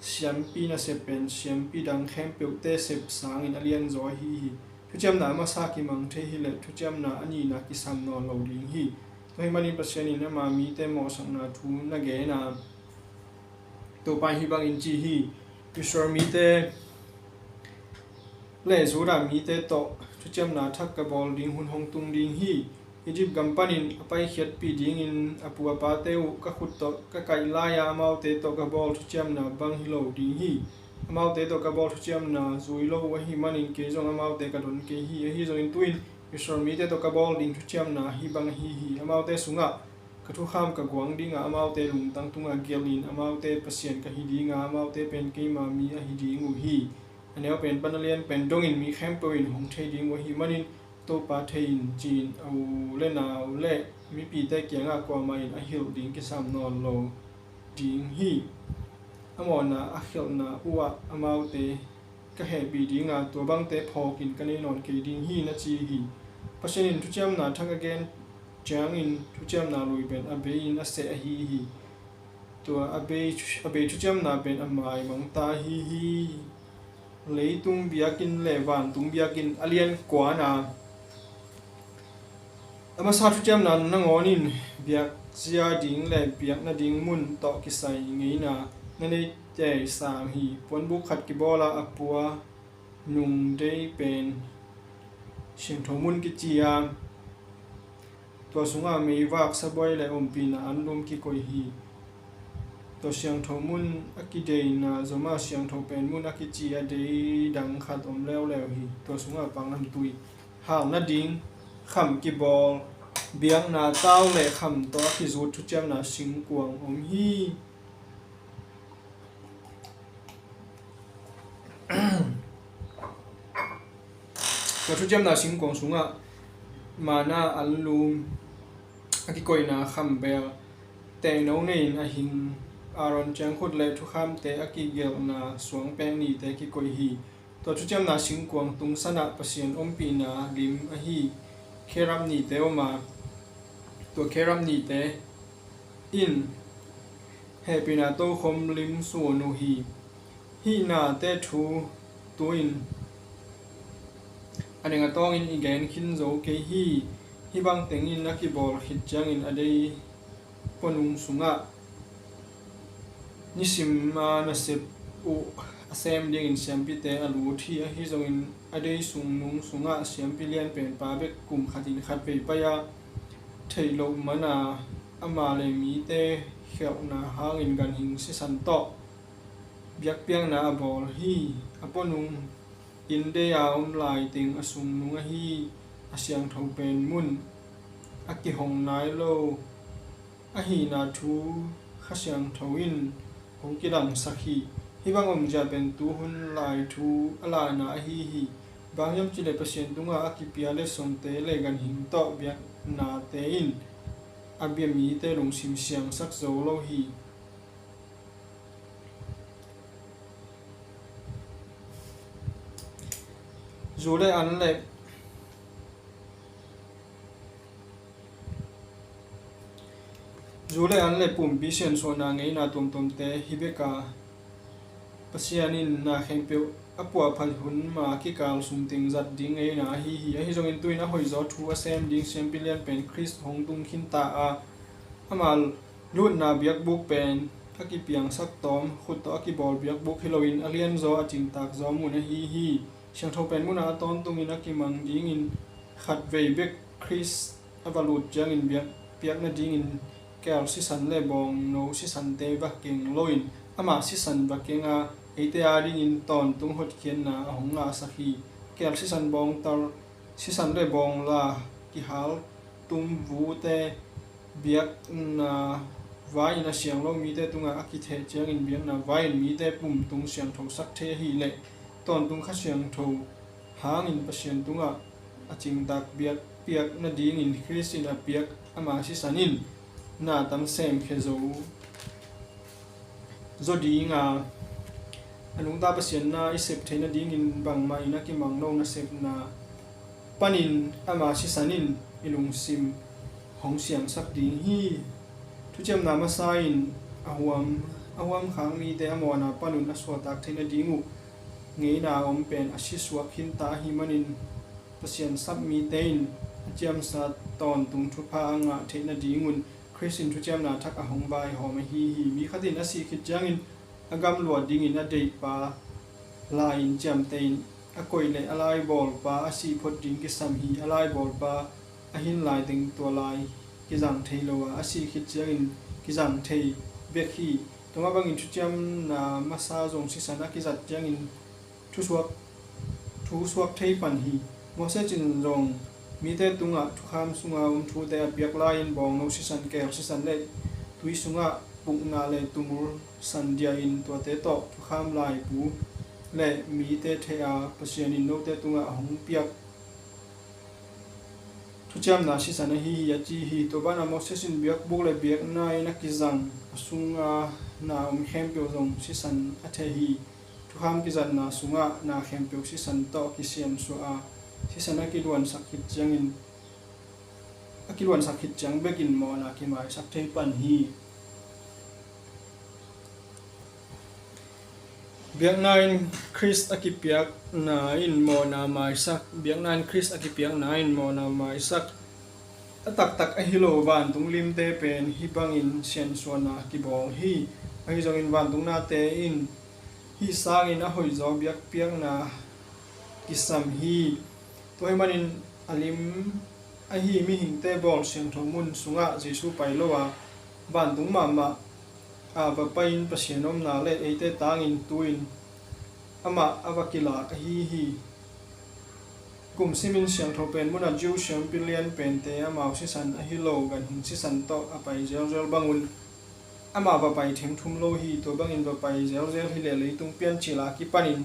siampi nasep pen siampi dang khempeuhte sep sangin a lianzaw ahi hi. Thuciamna a masa kimang thei hileh thuciamna a nihna kisam nawn lo ding hi. Tua hih manin Pasian in ama mite mawhsakna thu na gen a, Topa in hih bangin ci hi. Israel mite le Judah mite tawh thuciamna thak ka bawl ding hun hong tung ding hi. Egypt gam panin a paikhiatpih dingin a pu a pate uh ka khut tawh ka kaih lai-a amaute tawh ka bawl thuciamna bang hi lo ding hi. Amaute tawh ka bawl thuciamna zui lo uh ahih manin kei zong amaute ka don kei hi. Ahi zongin tu-in Israel mite tawh ka bawl ding thuciamna hih bang ahi hi. Amaute sungah ka thukham ka guang dingah amaute lungtang tungah gelhin amaute Pasian ka hi dinga amaute pen keima mi ahi ding uh hi. A neu pen pan a lian pen dongin mi khempeuh in hong thei ding uh ahih manin Topa thei in ci-in a u le nau le mipite kiangah kuamah in a hilh ding kisam nawn lo ding hi. A mawhna a khialhna uhah amaute ka hehpih dinga tua bangte phawkin ka nei nawn kei ding hi na ci hi. Pasian in thuciamna thak a gen ciangin thuciamna lui pen a bei in a seh ahi hi. Tua a bei a bei thuciamna pen a maimang ta hi hi. Leitung biakinn le vantung biakinn a lian kuana a masa thuciamna nangawn in biakzia ding le biak nading mun tawh kisai ngeina na nei tei sam hi. Puanbuk khat kibawla a pua nung dei pen siangtho mun kici a, tua sungah meivak sabuai le ompihna anlum kikoih hi. Tua siangtho mun a kideina zoma siangtho pen mun a kici a dei dang khat om leuleu hi. Tua sungah panglam tui hal nading kham kibawl, biakna tau le kham tawh a kizut thuciamna singkuang om hi. Tua thuciamna singkuang sungah mana anlum a kikoihna kham bel tehno nei-in a hing Aaron ciangkhut le thukhamte a kigelhna suangpek nihte kikoih hi. Tua thuciamna singkuang tungsanah Pasian ompihna lim ahi kherab nihte om a, tua kherab nihte in hehpihna tokhom lim suan uh hi. Hih nate thu tu-in a neng a tawngin i gen khin zo kei hi. Hih bang tengin a kibawl khit ciangin a dei puanung sungah nisim a nasep uh a sem dingin siampite a lut hi. Ahi zongin a dei sungnung sungah siampi lian penpa bek kum khatin khatvei pai-a theih loh mana ama le mite khialhna hangin ganhing sisan tawh biakpiakna a bawl hi. A puanung in dei a om lai teng a sungnung ahi a siangtho pen mun a kihong nai lo ahihna thu Kha Siangtho in hong kilangsak hi. Hih bang omzia pen tuhun lai thu a lahna ahi hi. Bang hiam cileh Pasian tungah a kipia letsongte le ganhing tawh biaknate in a bia mite lungsim siangsak zo lo hi. Zu le an le, zu le an le pumpi siansuahna ngeina tuamtuamte hi bek a, Pasian in na khempeuh a puahphat hun ma kikal sungteng zat ding ngeina ahi hi. Ahi zongin tu-in a hoihzaw thu a sem ding siampi lian pen Khrist hong tung khinta a, ama lutna biakbuk pen a kipiangsak tawm, khut tawh a kibawl biakbuk hi loin a lianzaw a cingtak zaw mun ahi hi. Siangtho pen munah a tawntungin a kimang dingin khatvei bek Khrist a va lut ciangin biak, piak nadingin keel sisan le bawngno sisante va keng loin ama sisan va keng a, eite adingin tawntung hotkhiatna a hong ngahsak hi. Keel sisan bawngtal, sisan le bawngla kihal tum vute biakna vai-in a siang lo mite tungah a kitheh ciangin biakna vai-in mite pumtung siangthosak thei ahih leh tawntung Kha Siangtho hangin Pasian tungah a cingtak biak, piak nadingin Khrist in a piak ama sisan in na tam semkhia zo, zo ding a, a nungta Pasian na i sep theih nadingin bangmah in a kimang lo nasepna panin ama sisan in i lungsim hong siangsak ding hi. Thuciamna masa in a huam, a huam khak mite a mawhna panun a suahtak theih nading uh ngeina a om pen a sisuak khinta ahih manin Pasian sap mite in a ciamsa tawntung thupha a ngah theih nadingun Khrist in thuciamna thak a hong vaihawm ahi hi. Mi khat in a sih khit ciangin a gamluah dingin a deihpa lai-in ciamteh in a koih leh a laibawlpa a sih phot ding kisam hi. A laibawlpa a hin lai teng tua lai kizang thei lo a, a sih khit ciangin kizang thei bek hi. Tua mah bangin thuciamna masa zong sisan a kizat ciangin thusuak, thusuak thei pan hi. Moses in zong mite tungah thukham sunga om thute a piak lai-in bawngno sisan, keel sisan le tui sungah pukna le tumul san dia in tuate tawh thukham laibu le mite thei a, Pasian in note tungah a hong piak thuciamna sisan ahi hi a ci hi. Tua banah Moses in biakbuk le biakna in a kizang a sunga na om khempeuh zong sisan a thei hi. Thukham kizatna sungah na khempeuh sisan tawh kisiamsuah a, sisan a kiluansak khit ciangin, a kiluansak khit ciang bekin mawhna kimaisak thei pan hi. Biakna in Khrist a kipiakna in mawhna maisak, biakna in Khrist a kipiakna in mawhna maisak a taktak ahi lo vantung limte pen hih bangin siansuahna kibawl hi. Ahi zongin vantung nate in hih sangin a hoihzaw biakpiakna kisam hi. Tua ahih manin a lim ahi mihingte bawl siangtho mun sungah Jesuh pai lo a, vantung mahmah a va pai-in Pasian omna le eite tangin tu-in amah a va kilak ahi hi. Kum simin siangtho pen munah Jew siampi lian pente amau sisan ahi lo ganhing sisan tawh a pai zelzel bangun amah va pai thengthum lo hi. Tua bangin va pai zelzel hi leh leitung piancil a kipanin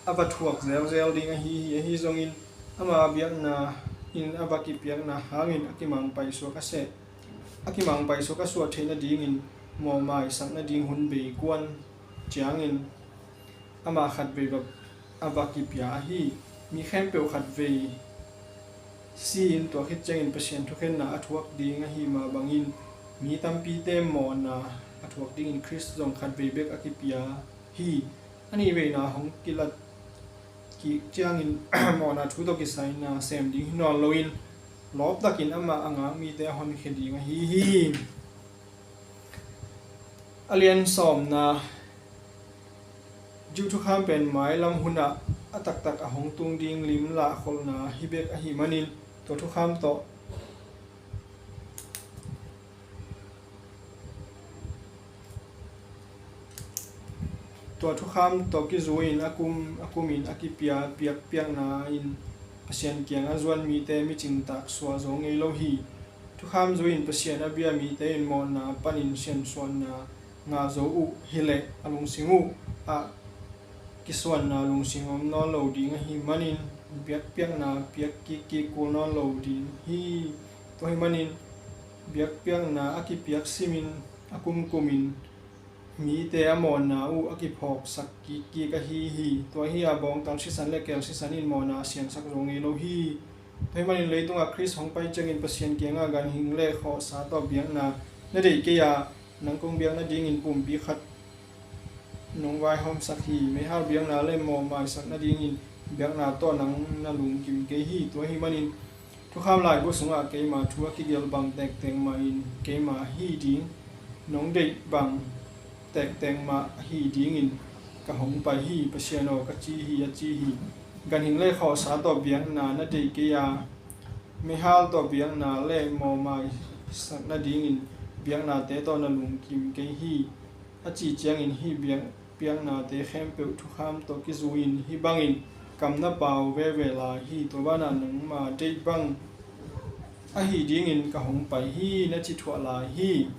a va thuak zelzel ding ahi hi. Ahi zongin ama biakna in a va kipiakna hangin a kimang paisuak a seh, a kimang paisuak a suah theih nadingin mawhmaisak nading hun bei kuan ciangin ama khatvei va, a va kipia ahi. Mi khempeuh khatvei si-in tua khit ciangin Pasian thukhenna a thuak ding ahi mah bangin mi tampite mawhna a thuak dingin Khrist zong khatvei bek a kipia hi. A nihveina hong kilat kik ciangin mawhna thu tawh kisaina sem ding hi nawn loin lawptakin amah a ngak mite a honkhia ding ahi hi. A lian sawmna, Jew thukham pen mailam hunah a taktak a hong tung ding lim lahkholhna hi bek ahi manin tua thukham tawh tua thukham tawh kizui-in a kum a kumin a kipia biakpiakna in Pasian kiang a zuan mite micingtak suah zo ngei lo hi. Thukham zui-in Pasian a bia mite in mawhna panin siansuahna ngah zo uh hileh a lungsim uh ah kisuanna lungsim om nawn lo ding ahi manin biakpiakna piak kikkik kul nawn lo ding hi. Tua ahi manin biakpiakna a kipiak simin a kumkumin mite a mawhna uh a kiphawksak kikkik ahi hi. Tua hi a, bawngtal sisan le keel sisan in mawhna a siangsak zo ngei lo hi. Tua ahih manin leitungah Khrist hong pai ciangin Pasian kiangah ganhing le khawhsa tawh biakna na deih kei a, nang kong biak nadingin pumpi khat nong vaihawmsak hi. Meihal biakna le mawhmaisak nadingin biakna tawh nang na lungkim kei hi. Tua ahih manin thukham laibu sungah keima thu a kigelh bang tektek mahin keima hih ding nong deih bang tektek mah hih dingin ka hong pai hi. Pasian aw, ka ci hi, a ci hi. Ganhing le khawhsa tawh biakna na deih kei a, meihal tawh biakna le mawhmaisak nadingin biaknate tawh na lungkim kei hi, a cih ciangin hih biak, biaknate khempeuh thukham tawh kizui-in hih bangin kam na pau veve lai hi. Tua banah nangma deih bang ahih dingin ka hong pai hi, na ci thuah lai hi.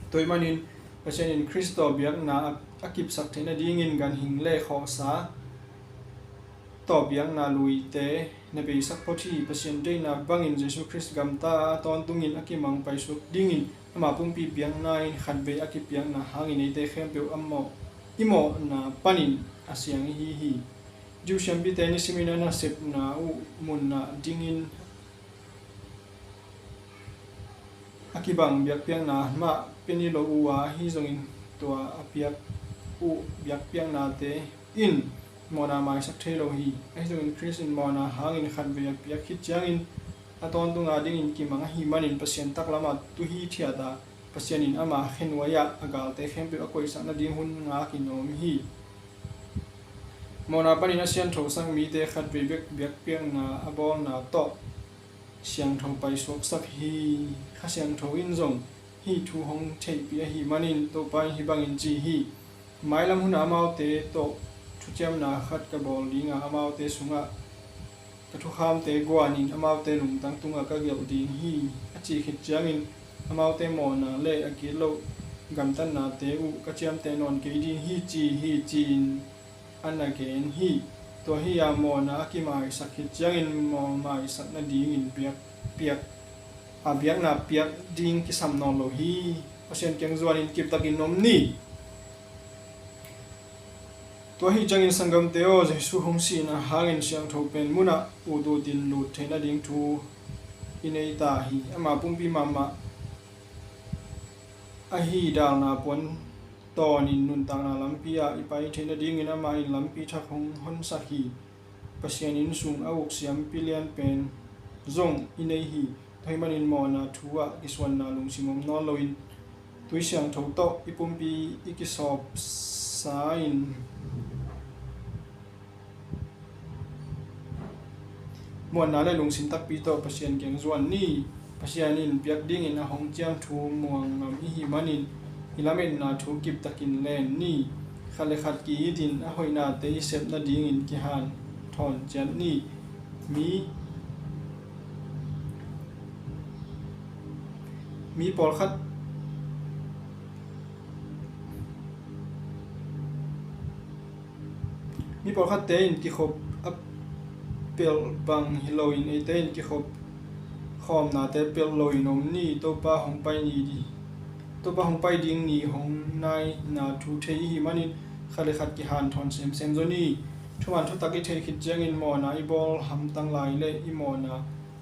Tua ahih manin Pasian in Khrist tawh biakna a, a kipsak theih nadingin ganhing le khawhsa tawh biakna luite na beisak phot hi. Pasian deihna bangin Jesuh Khrist gamta a tawntungin a kimang paisuak dingin ama pumpi biakna in khatvei a kipiakna hangin eite khempeuh a mawh, i mawhna panin a siang ihi hi. Jew siampite nisimin a nasepna uh munah dingin a kibang biakpiakna mah pia ni lo uh a, ahi zongin tua a piak uh biakpiaknate in mawhna maisak thei lo hi. Ahi zongin Khrist in mawhna hangin khatvei a piak khit ciangin a tawntung adingin kimang ahih manin Pasian taklamah tuhi thiat a, Pasian in ama khenuai-ah a galte khempeuh a koihsak nading hun ngakin a om hi. Mawhna panin a siangthosak mite khatvei bek biakpiakna a bawlna tawh siangtho paisuaksak hi. Kha Siangtho in zong hih thu hong theihpih ahih manin Topa in hih bangin ci hi: Mailam hunah amaute tawh thuciamna khat ka bawl dinga, amaute sungah ka thukhamte guanin amaute lungtang tungah ka gelh ding hi, a cih khit ciangin amaute mawhna le a gitloh gamtatnate uh ka ciamteh nawn kei ding hi, ci hi, ci-in a na gen hi. Tua hi-a mawhna a kimaisak khit ciangin mawhmaisak nadingin biak, piak, a biakna piak ding kisam nawn lo hi. Pasian kiang zuanin kiptakin om ni. Tua ahih ciangin sanggamte aw, Jesuh hong sihna hangin siangtho pen munah ututin lut theih nading thu i nei ta hi. Ama pumpi mahmah ahi dalna puan tawnin nuntakna lampi-ah i pai theih nadingin amah in lampi thak hong honsak hi. Pasian inn sung a uk siampi lian pen zong i nei hi. Tua ahih manin mawhna thu-ah kisuanna lungsim om nawn loin tui siangtho tawh i pumpi i kisawpsa-in muanna le lungsim takpi tawh Pasian kiang zuan ni. Pasian in piak dingin a hong ciam thu muang ngam ihih manin i lametna thu kiptakin len ni. Khat le khat ki-itin a hoihnate i sep nadingin kihanthawn ciat ni. Mi, mi pawlkhat Mi pawlkhatte in kikhop a pelh bang hi loin eite in kikhop khawmnate pelh loin om ni. Topa hong pai ni di, Topa hong pai ding ni hong naina thu thei ihih manin khat le khat kihanthawn semsem zaw ni. Thuman thutak i theih khit ciangin mawhna i bawl hamtang lai le i mawhna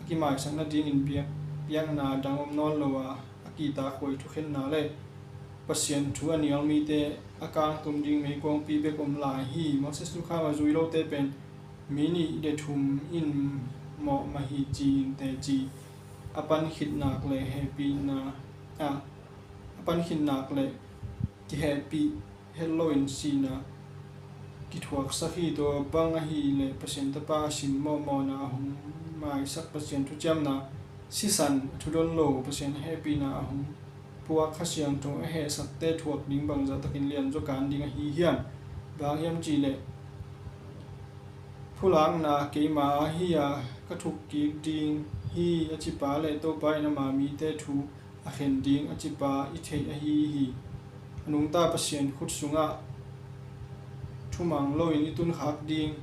a kimaisak nadingin biak, biakna dang om nawn lo a, a kihtakhuai thukhenna le Pasian thu a nial mite a kangtum ding meikuangpi bek om lai hi. Moses thukham a zui lote pen mi nih le thum in mawh mah hi ci-in teci a pankhitnak le hehpihna, a, a pankhitnak le kihehpih het loin sihna kithuaksak hi. Tua bang ahih leh Pasian Tapa a simmawh, mawhna a hong maisak, Pasian thuciamna sisan a thudon lo, Pasian hehpihna a hong puak, Kha Siangtho a hehsakte thuak ding bangzah takin lianzaw kan ding ahi hiam? Bang hang hiam cih leh phulakna keima ahi a, ka thuk kik ding hi a cipa le Topa in ama mite thu a khen ding a cipa i theih ahi hi. A nungta Pasian khut sungah thumang loin i tunkhak ding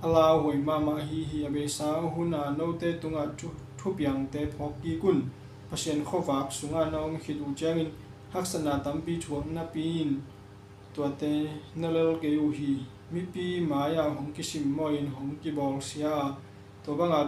a lauhuai mahmah ahi hi. A beisa hun a note tungah thu, thupiangte phawk kik un. Pasian khuavak sungah na om khit uh ciangin haksatna tampi thuak napi in tuate na lel kei uh hi. Mipi mai-ah hong kisimmawhin hong kibawlsia a, tua banga,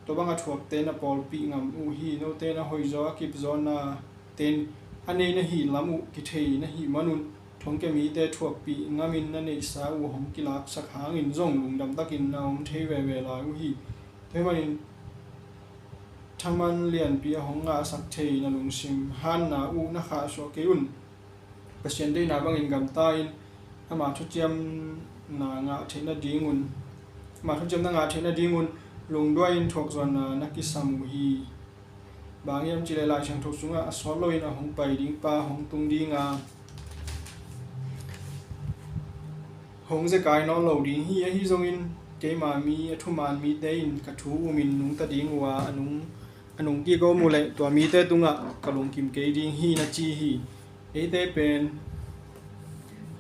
tua banga thuakte na pawlpih ngam uh hi. Note na hoihzaw a kipzawna ten a nei na hih lam uh kithei na hih manun, thongkia mite thuakpih ngamin na neihsa uh hong kilaksak hangin zong lungdam takin na om thei veve lai uh hi. Tua ahih manin thaman lianpi a hong ngahsak thei na lungsim hanna uh na khahsuah kei un. Pasian deihna bangin gamta in ama thuciamna ngah theih nadingun, ama thuciamna ngah theih nadingun lungduai in thuakzuanna na kisam uh hi. Bang hiam cihleh Lai Siangtho sungah a sawt loin a hong pai ding pa hong tung dinga, hong zekai nawn lo ding hi. Ahi zongin keima mi a thuman mite in ka thu umin nungta ding uh a, a nung, a nungkik a om uh leh tua mite tungah ka lungkim kei ding hi na ci hi. Eite pen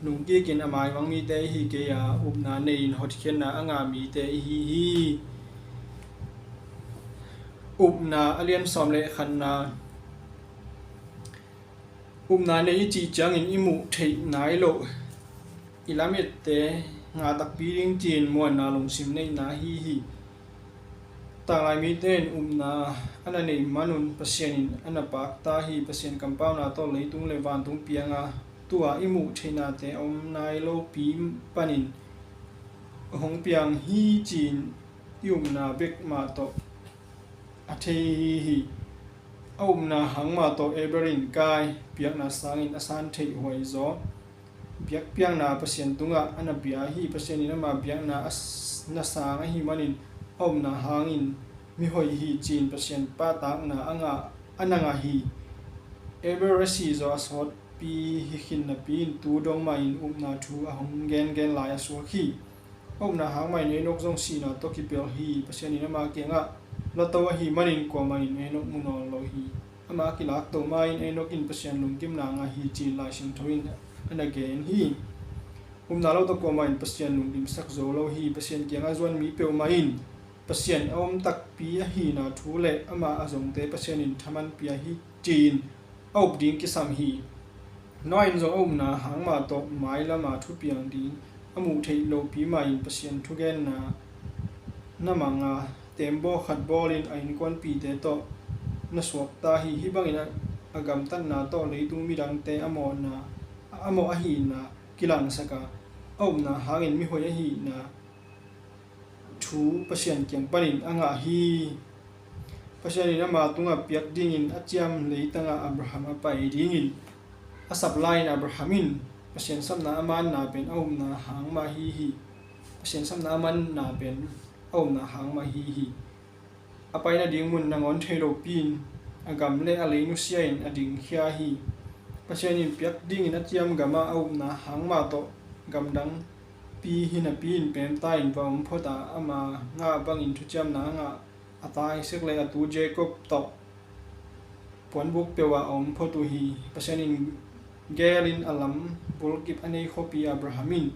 nungkikin a maimang mite ihi kei a, upna nei-in hotkhiatna a ngah mite ihi hi. Upna a lian sawm le khatna. Upna nei i cih ciangin i muh theih nai loh i lamette ngah takpi ding ci-in muanna lungsim neihna ahi hi. Tanglai mite in upna a na neih manun Pasian in a na pakta hi. Pasian kampauna tawh leitung le vantung pianga tua i muh theihnate a om nai lopi panin hong piang hi ci-in i upna bek mah tawh a thei hi. A upna hang mah tawh Abel in Kain biakna sangin a san theih huai zaw biakpiakna Pasian tungah a na bia hi. Pasian in ama biakna a s-, na sang ahih manin a upna hangin mihoih hi ci-in Pasian pahtakna a ngah, a na ngah hi. Abel a si zaw a sawtpi hi khin napi in tu dong mahin upna thu a hong gengen lai a suak hi. A upna hang mahin Enok zong sihna tawh kipelh hi. Pasian in ama kiangah lato ahih manin kuamah in Enok mu nawn lo hi. Ama a kilakto ma-in Enok in Pasian lungkimna ngah hi ci-in Lai Siangtho in a na gen hi. Upna lo tawh kuamah in Pasian lungkimsak zo lo hi. Pasian kiangah zuan mi peuhmah in Pasian a om takpi ahihna thu le amah a zongte Pasian in thaman pia hi ci-in a up ding kisam hi. Noah in zong a upna hang mah tawh mailama thupiang ding a muh theih lopi mahin Pasian thugenna na mang a, teembaw khat bawlin a innkuanpihte tawh na suakta hi. Hih bangin a, a gamtatna tawh leitung midangte a mawhna, a mawh ahihna kilangsak a, a upna hangin mihoih ahihna thu Pasian kiang panin a ngah hi. Pasian in ama tungah piak dingin a ciam leitangah Abraham a pai dingin a sap lai-in Abraham in Pasian sapna a manna pen a upna hang mah hi hi. Pasian sapna a manna pen a upna hang mah hi hi. A pai nading mun nangawn thei lopi-in a gam le a lei nusia-in a dingkhia hi. Pasian in piak dingin a ciam gamah a upna hang mah tawh gamdangpi hi napi in peemta in va om phot a, ama ngah bangin thuciamna a ngah a ta Isaac le a tu Jacob tawh puanbuk peuhah a om phot uh hi. Pasian in gelin a lam bulkip a nei khuapi Abraham in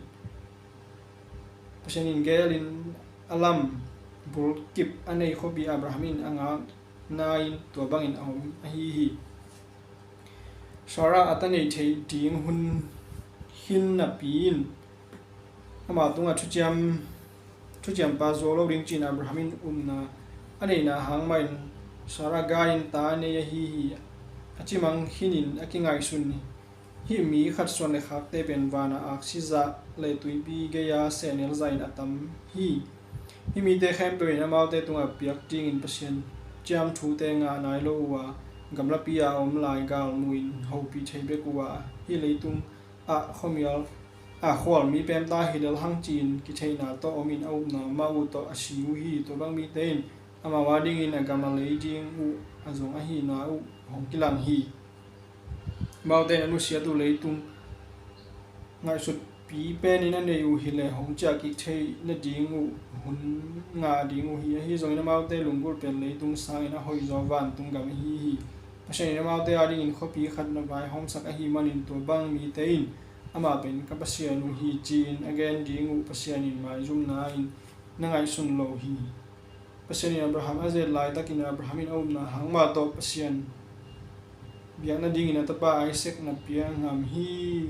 Pasian in gelin a lam bulkip a nei khuapi Abraham in a ngakna in tua bangin a om ahi hi. Sarah a ta neih theih ding hun khin napi in ama tungah thuciam, thuciampa zuau lo ding ci-in Abraham in upna a neihna hang mahin Sarah gai-in ta a nei ahi hi. A cimang khinin a kingaihsun hi. Hih mi khat suan le khakte pen vana aksi zah le tuipi gei-a sehnel zahin a tam hi. Hih mite khempeuh in amaute tungah piak dingin Pasian ciam thute ngah nai lo uh a, gamlapi-a a om lai galmuin hopih thei bek uh a, hih leitung ah khuamial, ah khual mi peemta hi lel hang ci-in kitheihna tawh omin a upna mah uh tawh a si uh hi. Tua bang mite in amau a dingin a gam a lei ding uh a zong ahihna uh hong kilang hi. Amaute in a nusiat uh leitung ngaihsutpi penin a nei uh hileh hong ciahkik theih nading uh hun ngah ding uh hi. Ahi zongin amaute lunggulh pen leitung sangin a hoihzaw vantung gam ahi hi. Pasian in amaute a dingin khuapi khat na vaihawmsak ahih manin tua bang mite in amah pen ka Pasian uh hi ci-in a gen ding uh Pasian in maizumna in na ngaihsun lo hi. Pasian in Abraham a zet laitakin Abraham in a upna hang mah tawh Pasian biak nadingin a tapa Isaac na pia ngam hi.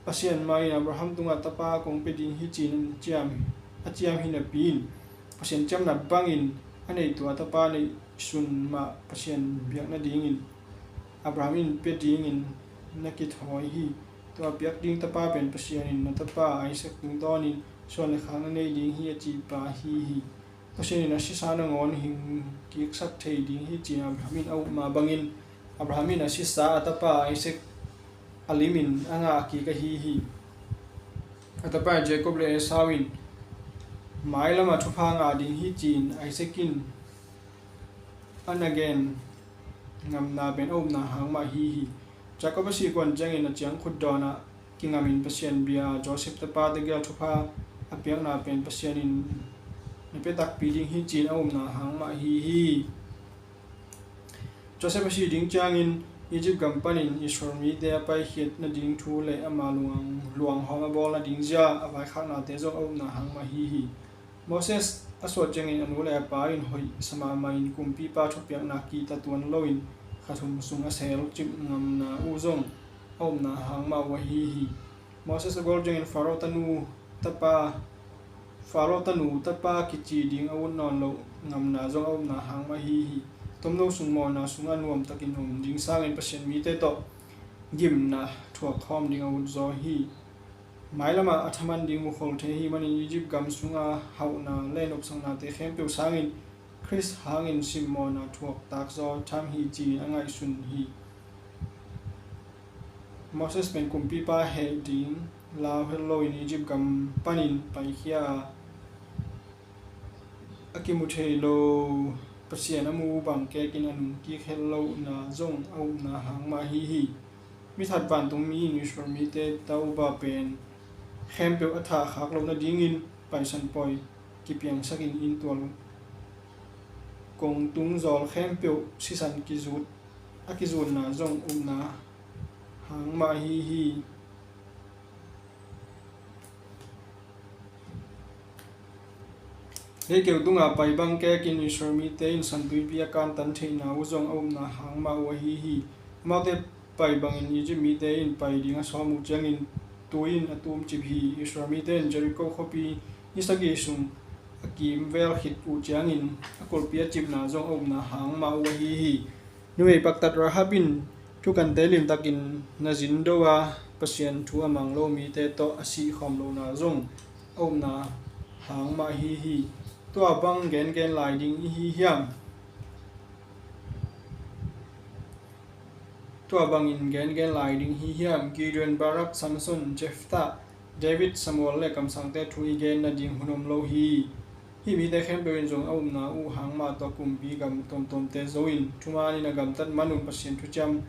Pasian mah in Abraham tungah tapa kong pia ding hi ci-in a ciam, a ciam hi napi in, Pasian ciamna bangin a neitu a tapa neihsun mah Pasian biak nadingin Abraham in pia dingin na kithawi hi. Tua piak ding tapa pen Pasian in na tapa Isaac tungtawnin suan le khak na nei ding hi a cipa hi hi. Pasian in a sisa nangawn hing kiksak thei ding hi ci-in Abraham in a up mah bangin Abraham in a sisa a tapa Isaac a limin a ngah kik ahi hi. A tapa Jacob le Esau in mailamah thupha ngah ding hi ci-in Isaac in a na gen ngamna pen a upna hang mah hi hi. Jacob a sih kuan ciangin a ciangkhut dawnah kingamin Pasian bia Joseph tapa tegel thupha a piakna pen Pasian in na pia takpi ding hi ci-in a upna hang mah hi hi. Joseph a sih ding ciangin Egypt gam panin Israel mite a paikhiat nading thu le ama luang, luanghawm a bawl nading zia a vaikhaknate zong a upna hang mah hi hi. Moses a suat ciangin a nu le a pa in hoih sa mahmah in kumpipa thupiakna kihta tuan loin kha thum sung a sel cip ngamna uh zong a upna hang mah uh ahi hi. Moses a gol ciangin Pharaoh tanu tapa, Pharaoh tanu tapa kici ding a ut nawn loh ngamna zong a upna hang mah hi hi. Tomno sung mawhna sungah nuamtakin om ding sangin Pasian mite tawh gimna thuak khawm ding a ut zaw hi. Mailamah a thaman ding mukhol thei hi manin Egypt gam sunga hauhna le nopsaknate khempeuh sangin Khrist hangin simmawhna thuak takzaw tham hi ci-in a ngaihsun hi. Moses pen kumpipa heh ding lau het loin Egypt gam panin paikhia a, a kimu thei lo Pasian a mu bang kekin a nungkik het lohna zong a upna hang mah hi hi. Mithat vantungmi in Israel mite Tauba pen khempeuh a thah khak loh nadingin paisan pawi kipiangsakin inntual kongtung zawl khempeuh sisan kizut, a kizutna zong upna hang mah hi hi. Leikeu tunga pai bang kekin Israel mite in Santuipi a kantan theihna uh zong a upna hang mah uh ahi hi. Amaute pai bangin Egypt mite in pai ding a sawm uh ciangin tui in a tumcip hi. Israel mite in Jericho khuapi ni sagih sung a kimvel khit uh ciangin a kulhpi a cipna zong a upna hang mah uh ahi hi. Numei paktat Rahab in thukante limtakin na zin do a, Pasian thu a mang lo mite tawh a sihkhawm lohna zong a upna hang mah hi hi. Tua bang gengen lai ding i hi hiam? Tua bangin gengen lai ding hi hiam? Gideon, Barak, Samson, Jephthah, David, Samuel le kamsangte thu i gen nading hun om lo hi. Hih mite khempeuh in zong a upna uh hang mah tawh kumpi gam tuamtuamte zo in thumanin a gamtat man un Pasian thuciam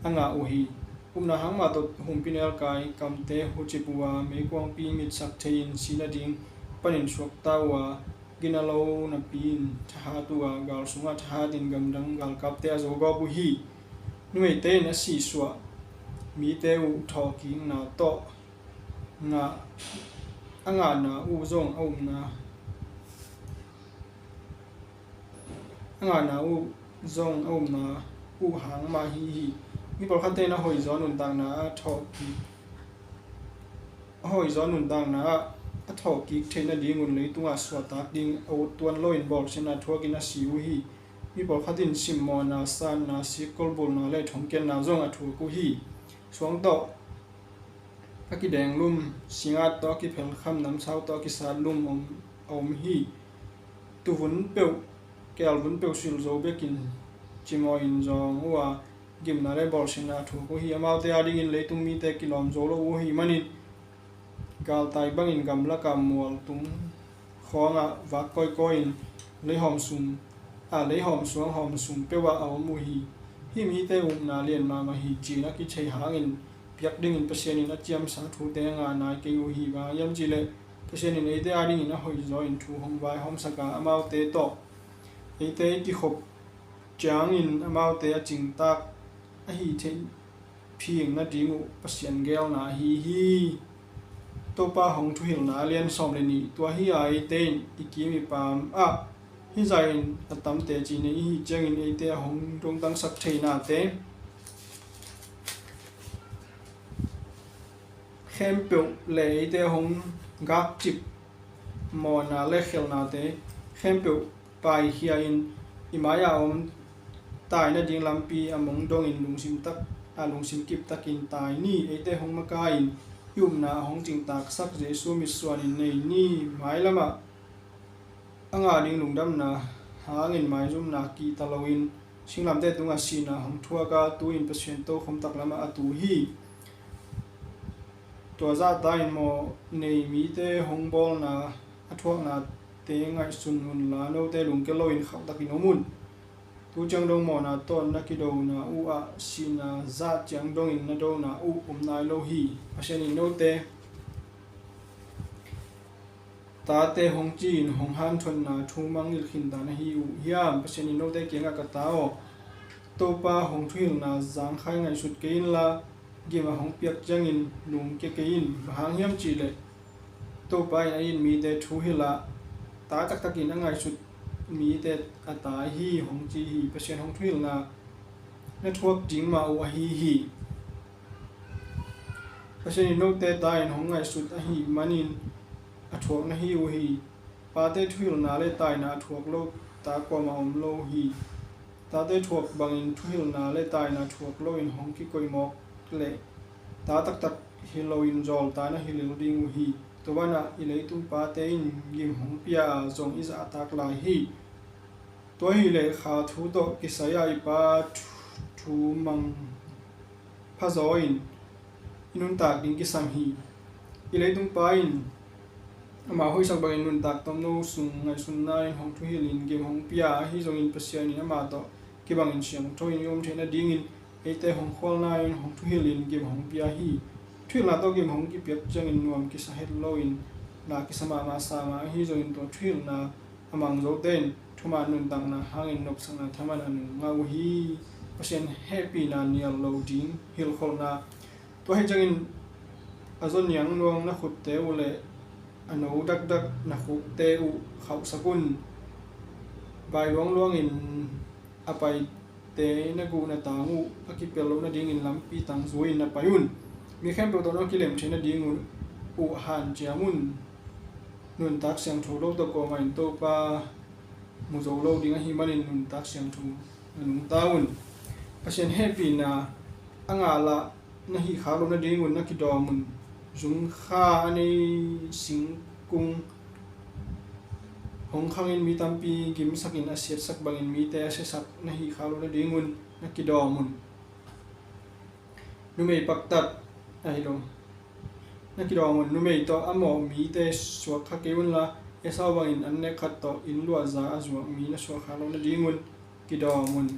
a ngah uh hi. Upna hang mah tawh humpinelkai kamte hucip uh a, meikuangpi mitsak thei-in si nading panin suakta uh a, gina lo napi-in thahat uh a, gal sungah thahatin gamdang galkapte a zogawp uh hi. Numeite in a sihsuah mite uh thawhkikna tawh ngah, a ngahna uh zong a upna, a ngahna uh zong a upna uh hang mah hi hi. Mi pawlkhatte in a hoihzaw nuntakna a thawhkik, a hoihzaw nuntakna ah a thawhkik theih nadingun leitungah suahtak ding a ut tuan loin bawlsiatna thuakin a si uh hi. Mi pawlkhat in simmawhna, sanna, sikkolbulna le thongkiatna zong a thuak uh hi. Suang tawh a kidenglum, singat tawh a kiphelkham, namsau tawh a kisat lum om, a om hi. Tuvun peuh, keelvun peuh silzo bekin cimawi in zawng uh a, gimna le bawlsiatna a thuak uh hi. Amaute adingin leitung mite kilawm zo lo uh ahih manin galtai bangin gamlakah mualtung khawngah vak kawikawi-in leihawm sung, a, leihawm suanghawm sung peuhah a om uh hi. Hih mite upna lian mahmah hi ci-in a kithei hangin piak dingin Pasian in a ciamsa thute a ngah nai kei uh hi. Bang hang hiam cihleh Pasian in eite adingin a hoihzaw in thu hong vaihawmsak a, amaute tawh eite i kikhop ciangin amaute a cingtak ahih theih phing nading uh Pasian geelna ahi hi. Topa hong thuhilhna a lian sawm le nih. Tua hi a, eite in i kim i paam ah Hih zah in a tam teci nei i hih ciangin eite a hong dongtangsak theihnate khempeuh le eite a hong gakcip mawhna le khelhnate khempeuh paikhia in i mai-a om tai nading lampi a mong dongin lungsim tak, a lungsim kiptakin tai ni. Eite hong makai-in i upna a hong cingtaaksak Jesu mitsuanin nei ni. Mailamah a ngah ding lungdamna hangin maizumna kihta loin singlamteh tungah sihna hong thuak a, tu-in Pasian tokhom taklamah a tu hi. Tua zahta in mawh nei mite hong bawlna a thuaknate ngaihsun unla, note lungkia loin khauhtakin om un. Tu ciang dong mawhna tawh na kidona uh ah sihna zah ciang dongin na dona uh om nai lo hi. Pasian in note tate hong ci-in hong hanthotna thu mangngilh khinta na hi uh hiam? Pasian in note kiangah, ka ta aw, Topa hong thuhilhna zangkhai ngaihsut kei inla, gim a hong piak ciangin lungkia kei in. Bang hang hiam cihleh Topa in a it mite thuhilh a, tai taktakin a ngaihsut mite a tai hi hong ci hi. Pasian hong thuhilhna na thuak ding mah uh ahi hi. Pasian in note ta in hong ngaihsut ahih manin a thuak na hi uh hi. Pate thuhilhna le taina a thuak lo ta kuamah om lo hi. Tate thuak bangin thuhilhna le taina thuak loin hong kikoih mawk leh ta taktak hi loin zawlta na hi lel ding uh hi. Tua banah i leitung pate in gim hong pia a, zong i zahtak lai hi. Tua hileh kha thu tawh kisai-a i Pa thu, thu mang phazaw in i nuntak ding kisam hi. I leitung pa in ama hoihsak bangin nuntak tomno sung ngaihsunna in hong thuhilhin gim hong pia, ahi zongin Pasian in ama tawh kibangin siangtho in i om theih nadingin eite hong khualna in hong thuhilhin gim hong pia hi. Thuhilhna tawh gim hong kipiak ciangin nuam kisa het loin na kisa mahmah sa mah, ahi zongin tua thuhilhna a mang zote in thuman nuntakna hangin nopsakna thaman a nung ngah uh hi. Pasian hehpihna nial lo ding hilhkholhna. Tua hi ciangin a zaw niang nuang na khutte uh le a no dakdak na khukte uh khauhsak un. Vai luangluangin a paite na guh na tang uh a kipel loh nadingin lampi tang zui-in na pai un. Mi khempeuh tawh na kilem theih nading uh, uh hanciam un. Nuntak siangtho lo tawh kuamah in Topa mu zo lo ding ahih manin nuntak siangtho na nungta un. Pasian hehpihna a ngah lah na hih khak loh nadingun na kidawm un. Zungkha a nei singkung hong khangin mi tampi gimsakin a siatsak bangin mite a siasak na hih khak loh nadingun na kidawm un. Numei paktat ahi lo na kidawm un. Numei tawh a mawh mite suak kha kei unla, Esau bangin an nek khat tawh inn luahza a zuak mi na suak khak loh nadingun kidawm un.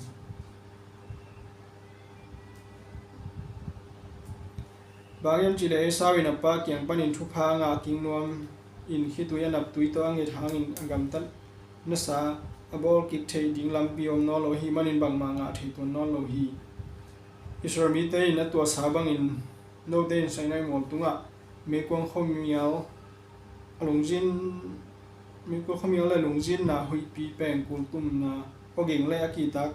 Bang hiam cihleh Esau in a pa kiang panin thupha ngah kik nuam in khitui a naptui tawh a nget hangin a gamtat nasa a bawl kik theih ding lampi om nawn lo ahih manin bangmah ngah thei tuan nawn lo hi. Israel mite in a tuahsa bangin note in Sinai mual tungah meikuang khuamial a lungzin, meikuang khuamial le lungzinna huihpi pengkul tumna awging le a kihtak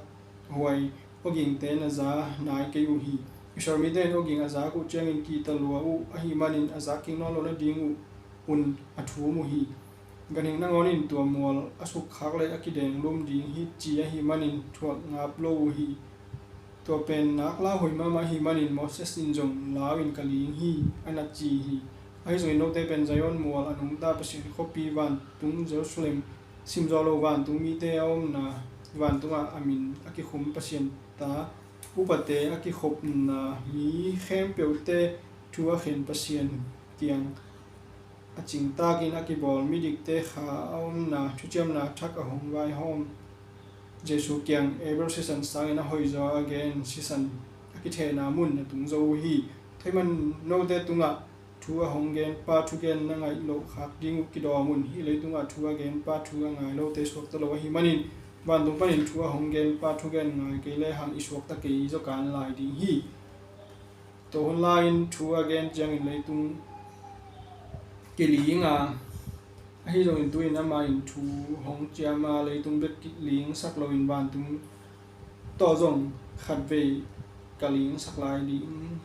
huai awgingte na za nai kei uh hi. Israel mite in awging a zak uh ciangin kihta lua uh ahih manin a zak kik nawn lo nading uh un a thum uh hi. Ganhing nangawn in tua mual a sukkhak le a kidenglum ding hi ci ahih manin thuak ngap lo uh hi. Tua pen nak lauhuai mahmah ahih manin Moses in zong lau in ka ling hi a na ci hi. Ahi zongin note pen Zion mual a nungta Pasian khuapi vantung Jerusalem, simzaw lo vantung mite a omna vantungah a min a kikhum Pasian ta upate a kikhopna mi khempeuhte thu a khen Pasian kiang a cingtakin a kibawl midikte kha a omna thuciamna thak a hong vaihawm Jesu kiang Abel sisan sangin a hoihzaw a gen sisan a kithehna mun a tung zo uh hi. Thuman note tungah thu a hong genpa thugen na ngaih loh khak ding uh kidawm un. Hih leitungah thu a genpa thu a ngai lote suakta lo ahih manin vantung panin thu a hong genpa thugen ngai kei lehang i suakta kei zaw kan lai ding hi. Tua hun lai-in thu a gen ciangin leitung kiling a, Ahi zongin tu-in amah in thu hong ciam a, leitung bek lingsak loin vantung tawh zong khatvei ka lingsak lai ding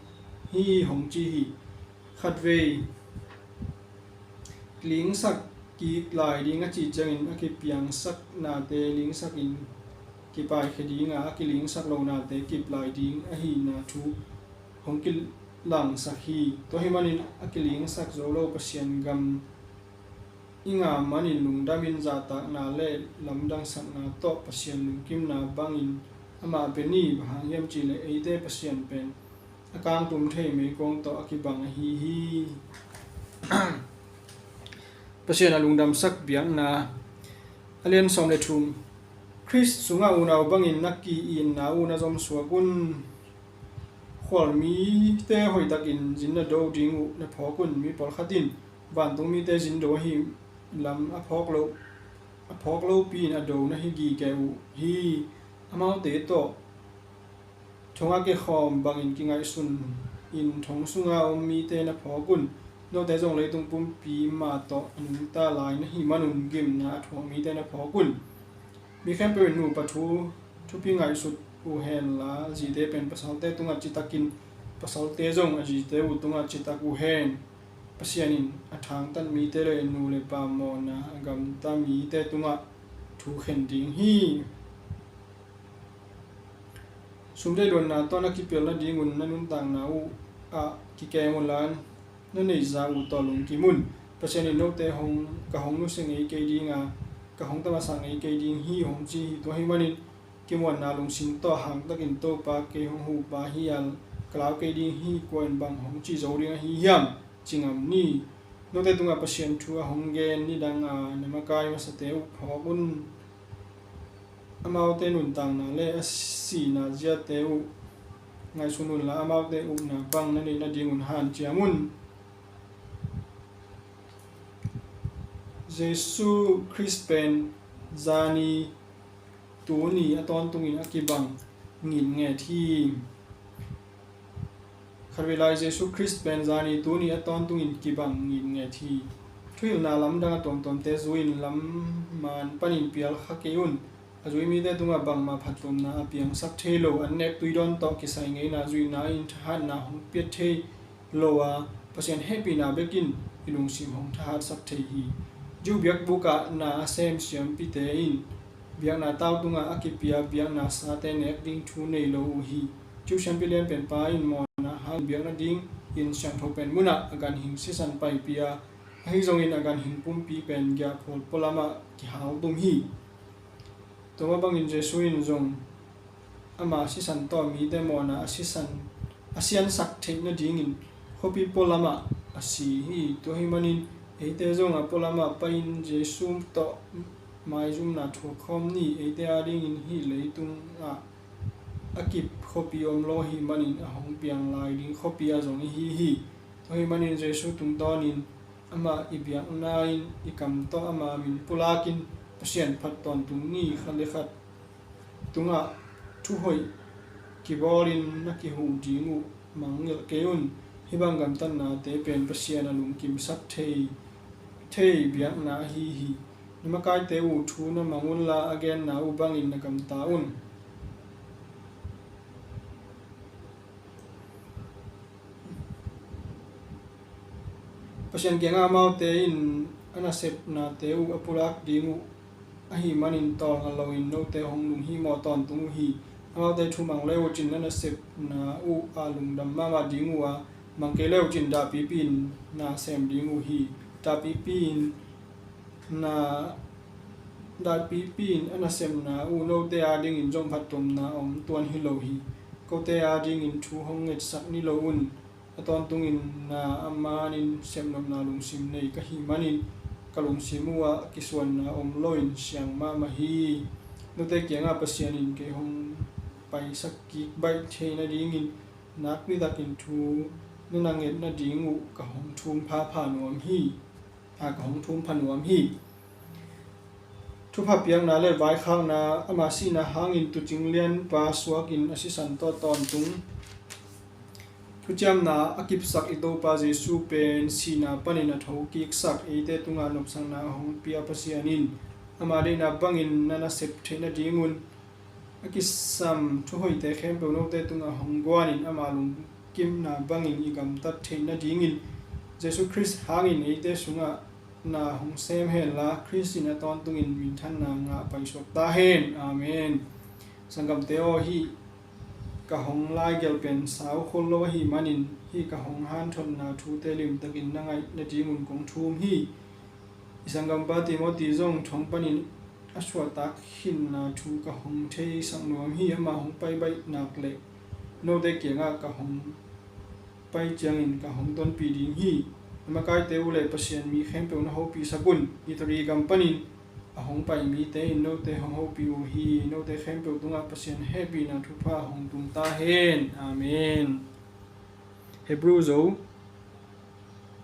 hi, hong ci hi. Khatvei lingsak kik lai ding a cih ciangin a kipiangsak nate lingsakin kipaikhia ding a, a kilingsak lo nate kip lai ding ahihna thu hong kilangsak hi. Tua ahih manin a kilingsak zo lo Pasian gam i ngah manin lungdamin zahtakna le lamdangsakna tawh Pasian lungkimna bangin amah bia ni. Bang hang hiam cihleh eite Pasian pen a kangtum thei meikuang tawh a kibang ahi hi. Pasian a lungdamsak biakna. A lian sawm le thum. Khrist sungah unau bangin na ki-itna uh na zomsuak un. Khualmite hoihtakin zin na do ding uh na phawk un. Mi pawlkhat in vantung mite zin do ahi lam a phawk lo, a phawk lopi-in a do na hi gige uh hi. Amaute tawh thong a kikhawm bangin kingaihsun in thong sunga om mite na phawk un. Note zong leitung pumpi ma tawh a nungta lai na hih manun gimna a thuak mite na phawk un. Mi khempeuh in nupa thu thupi ngaihsut uh henla, zite pen pasalte tungah citakin, pasalte zong a zite uh tungah citak uh hen. Pasian in a thangtat mite le nu le pa mawhna a gamta mite tungah thu khen ding hi. Sumdeih luanna tawh na kipial nadingun na nuntakna uh ah kikem unla, na neihza uh tawh lungkim un. Pasian in note hong, ka hong nusia ngei kei ding a, ka hong tamasa ngei kei ding hi, hong ci hi. Tua ahih manin kimuanna lungsim tawh hangtakin, Topa, kei hong huhpa hi a, ka lau kei ding hi, kua in bang hong ci zo ding ahi hiam, ci ngam ni. Note tungah Pasian thu a hong gen nidang a na makai masate uh phawk un. Amaute nuntakna le a sihna ziate uh ngaihsun unla, amaute upna bang na neih nadingun hanciam un. Jesuh Khrist pen zani tuni a tawntungin a kibang ngitnget hi. Khatvei lai Jesuh Khrist pen zani tuni a tawntungin kibang ngitnget hi. Thuhilhna lamdang a tuamtuamte zui-in lam man panin pial kha kei un. A zui mite tungah bangmah phattuamna a piangsak thei lo, an nek tuidawn tawh kisai ngeina zuihna in thahatna hong piat thei lo a, Pasian hehpihna bekin i lungsim hong thahatsak thei hi. Jew biakbuk ah na a sem siampite in biakna tau tungah a kipia biakna sate nek ding thu nei lo uh hi. Jew siampi lianpen pa in mawhna hangin biak nadingin siangtho pen munah a ganhing sisan paipih a, ahi zongin a ganhing pumpi pen giahphual pualamah kihal tum hi. Tua mah bangin Jesuh in zong ama sisan tawh mite mawhna a sisan, a siansak theih nadingin khuapi pualamah a si hi. Tua ahih manin eite zong a pualamah pai-in Jesuh tawh maizumna thuak khawm ni. Eite adingin hih leitungah a kip khuapi om lo ahih manin a hong piang lai ding khuapi ah zong i hi hi. Tua ahih manin Jesuh tungtawnin amah i biakna in i kam tawh ama min pulakin Pasian phat tawntung ni. Khat le khat tungah thuhoih kibawlin na kihuh ding uh mangngilh kei un. Hih bang gamtatnate pen Pasian a lungkimsak thei, thei biakna ahi hi. Na makaite uh thu na mang unla, a genna uh bangin na gamta un. Pasian kiangah amaute in a nasepnate uh a pulak ding uh ahih manin tawlnga loin note hong lunghihmawh tawntung uh hi. Amaute thu mang le uhcin na nasepna uh a lungdam mahmah ding uh a, mang kei le uhcin dahpipi in na sem ding uh hi. Dahpipi in na, dahpipi in a nasepna uh note adingin zong phattuamna om tuan hi lo hi. Kote adingin thu hong ngetsak ni lo un. A tawntungin na a manin sepnopna lungsim nei ka hih manin ka lungsim uhah kisuanna om loin siang mahmah hi. Note kiangah Pasian in kei hong paisak kik baih thei nadingin nakpi takin thu na na nget nading uh ka hong thum phapha nuam hi. A, ka hong thum pha nuam hi. Thupha piakna le vaikhakna, ama sihna hangin tuucing lianpa suakin a sisan tawh tawntung Thuciamna a kipsak i Topa Jesu pen sihna panin a thokiksak, eite tungah nopsakna a hong pia Pasian in ama deihna bangin na nasep theih nadingun a kisam thuhoihte khempeuh note tungah hong guanin ama lungkimna bangin i gamtat theih nadingin Jesu Khrist hangin eite sungah na hong sem henla, Khrist in a tawntungin minthanna ngah paisuak ta hen. Amen. Sanggamte aw, hih ka hong laigelh pen sau khol lo ahih manin hih ka hong hanthotna thute limtakin na ngaih nadingun kong thum hi. I sanggampa Timoti zong thong panin a suahtak khinna thu ka hong theisak nuam hi. Ama hong pai baih nak leh note kiangah ka hong pai ciangin ka hong tonpih ding hi. A makaite uh le Pasian mi khempeuh na hopihsak un. Italy gam panin a hong pai mite in note hong hopih uh hi. Note khempeuh tungah Pasian hehpihna thupha hong tung ta hen. Amen. Hebrew zo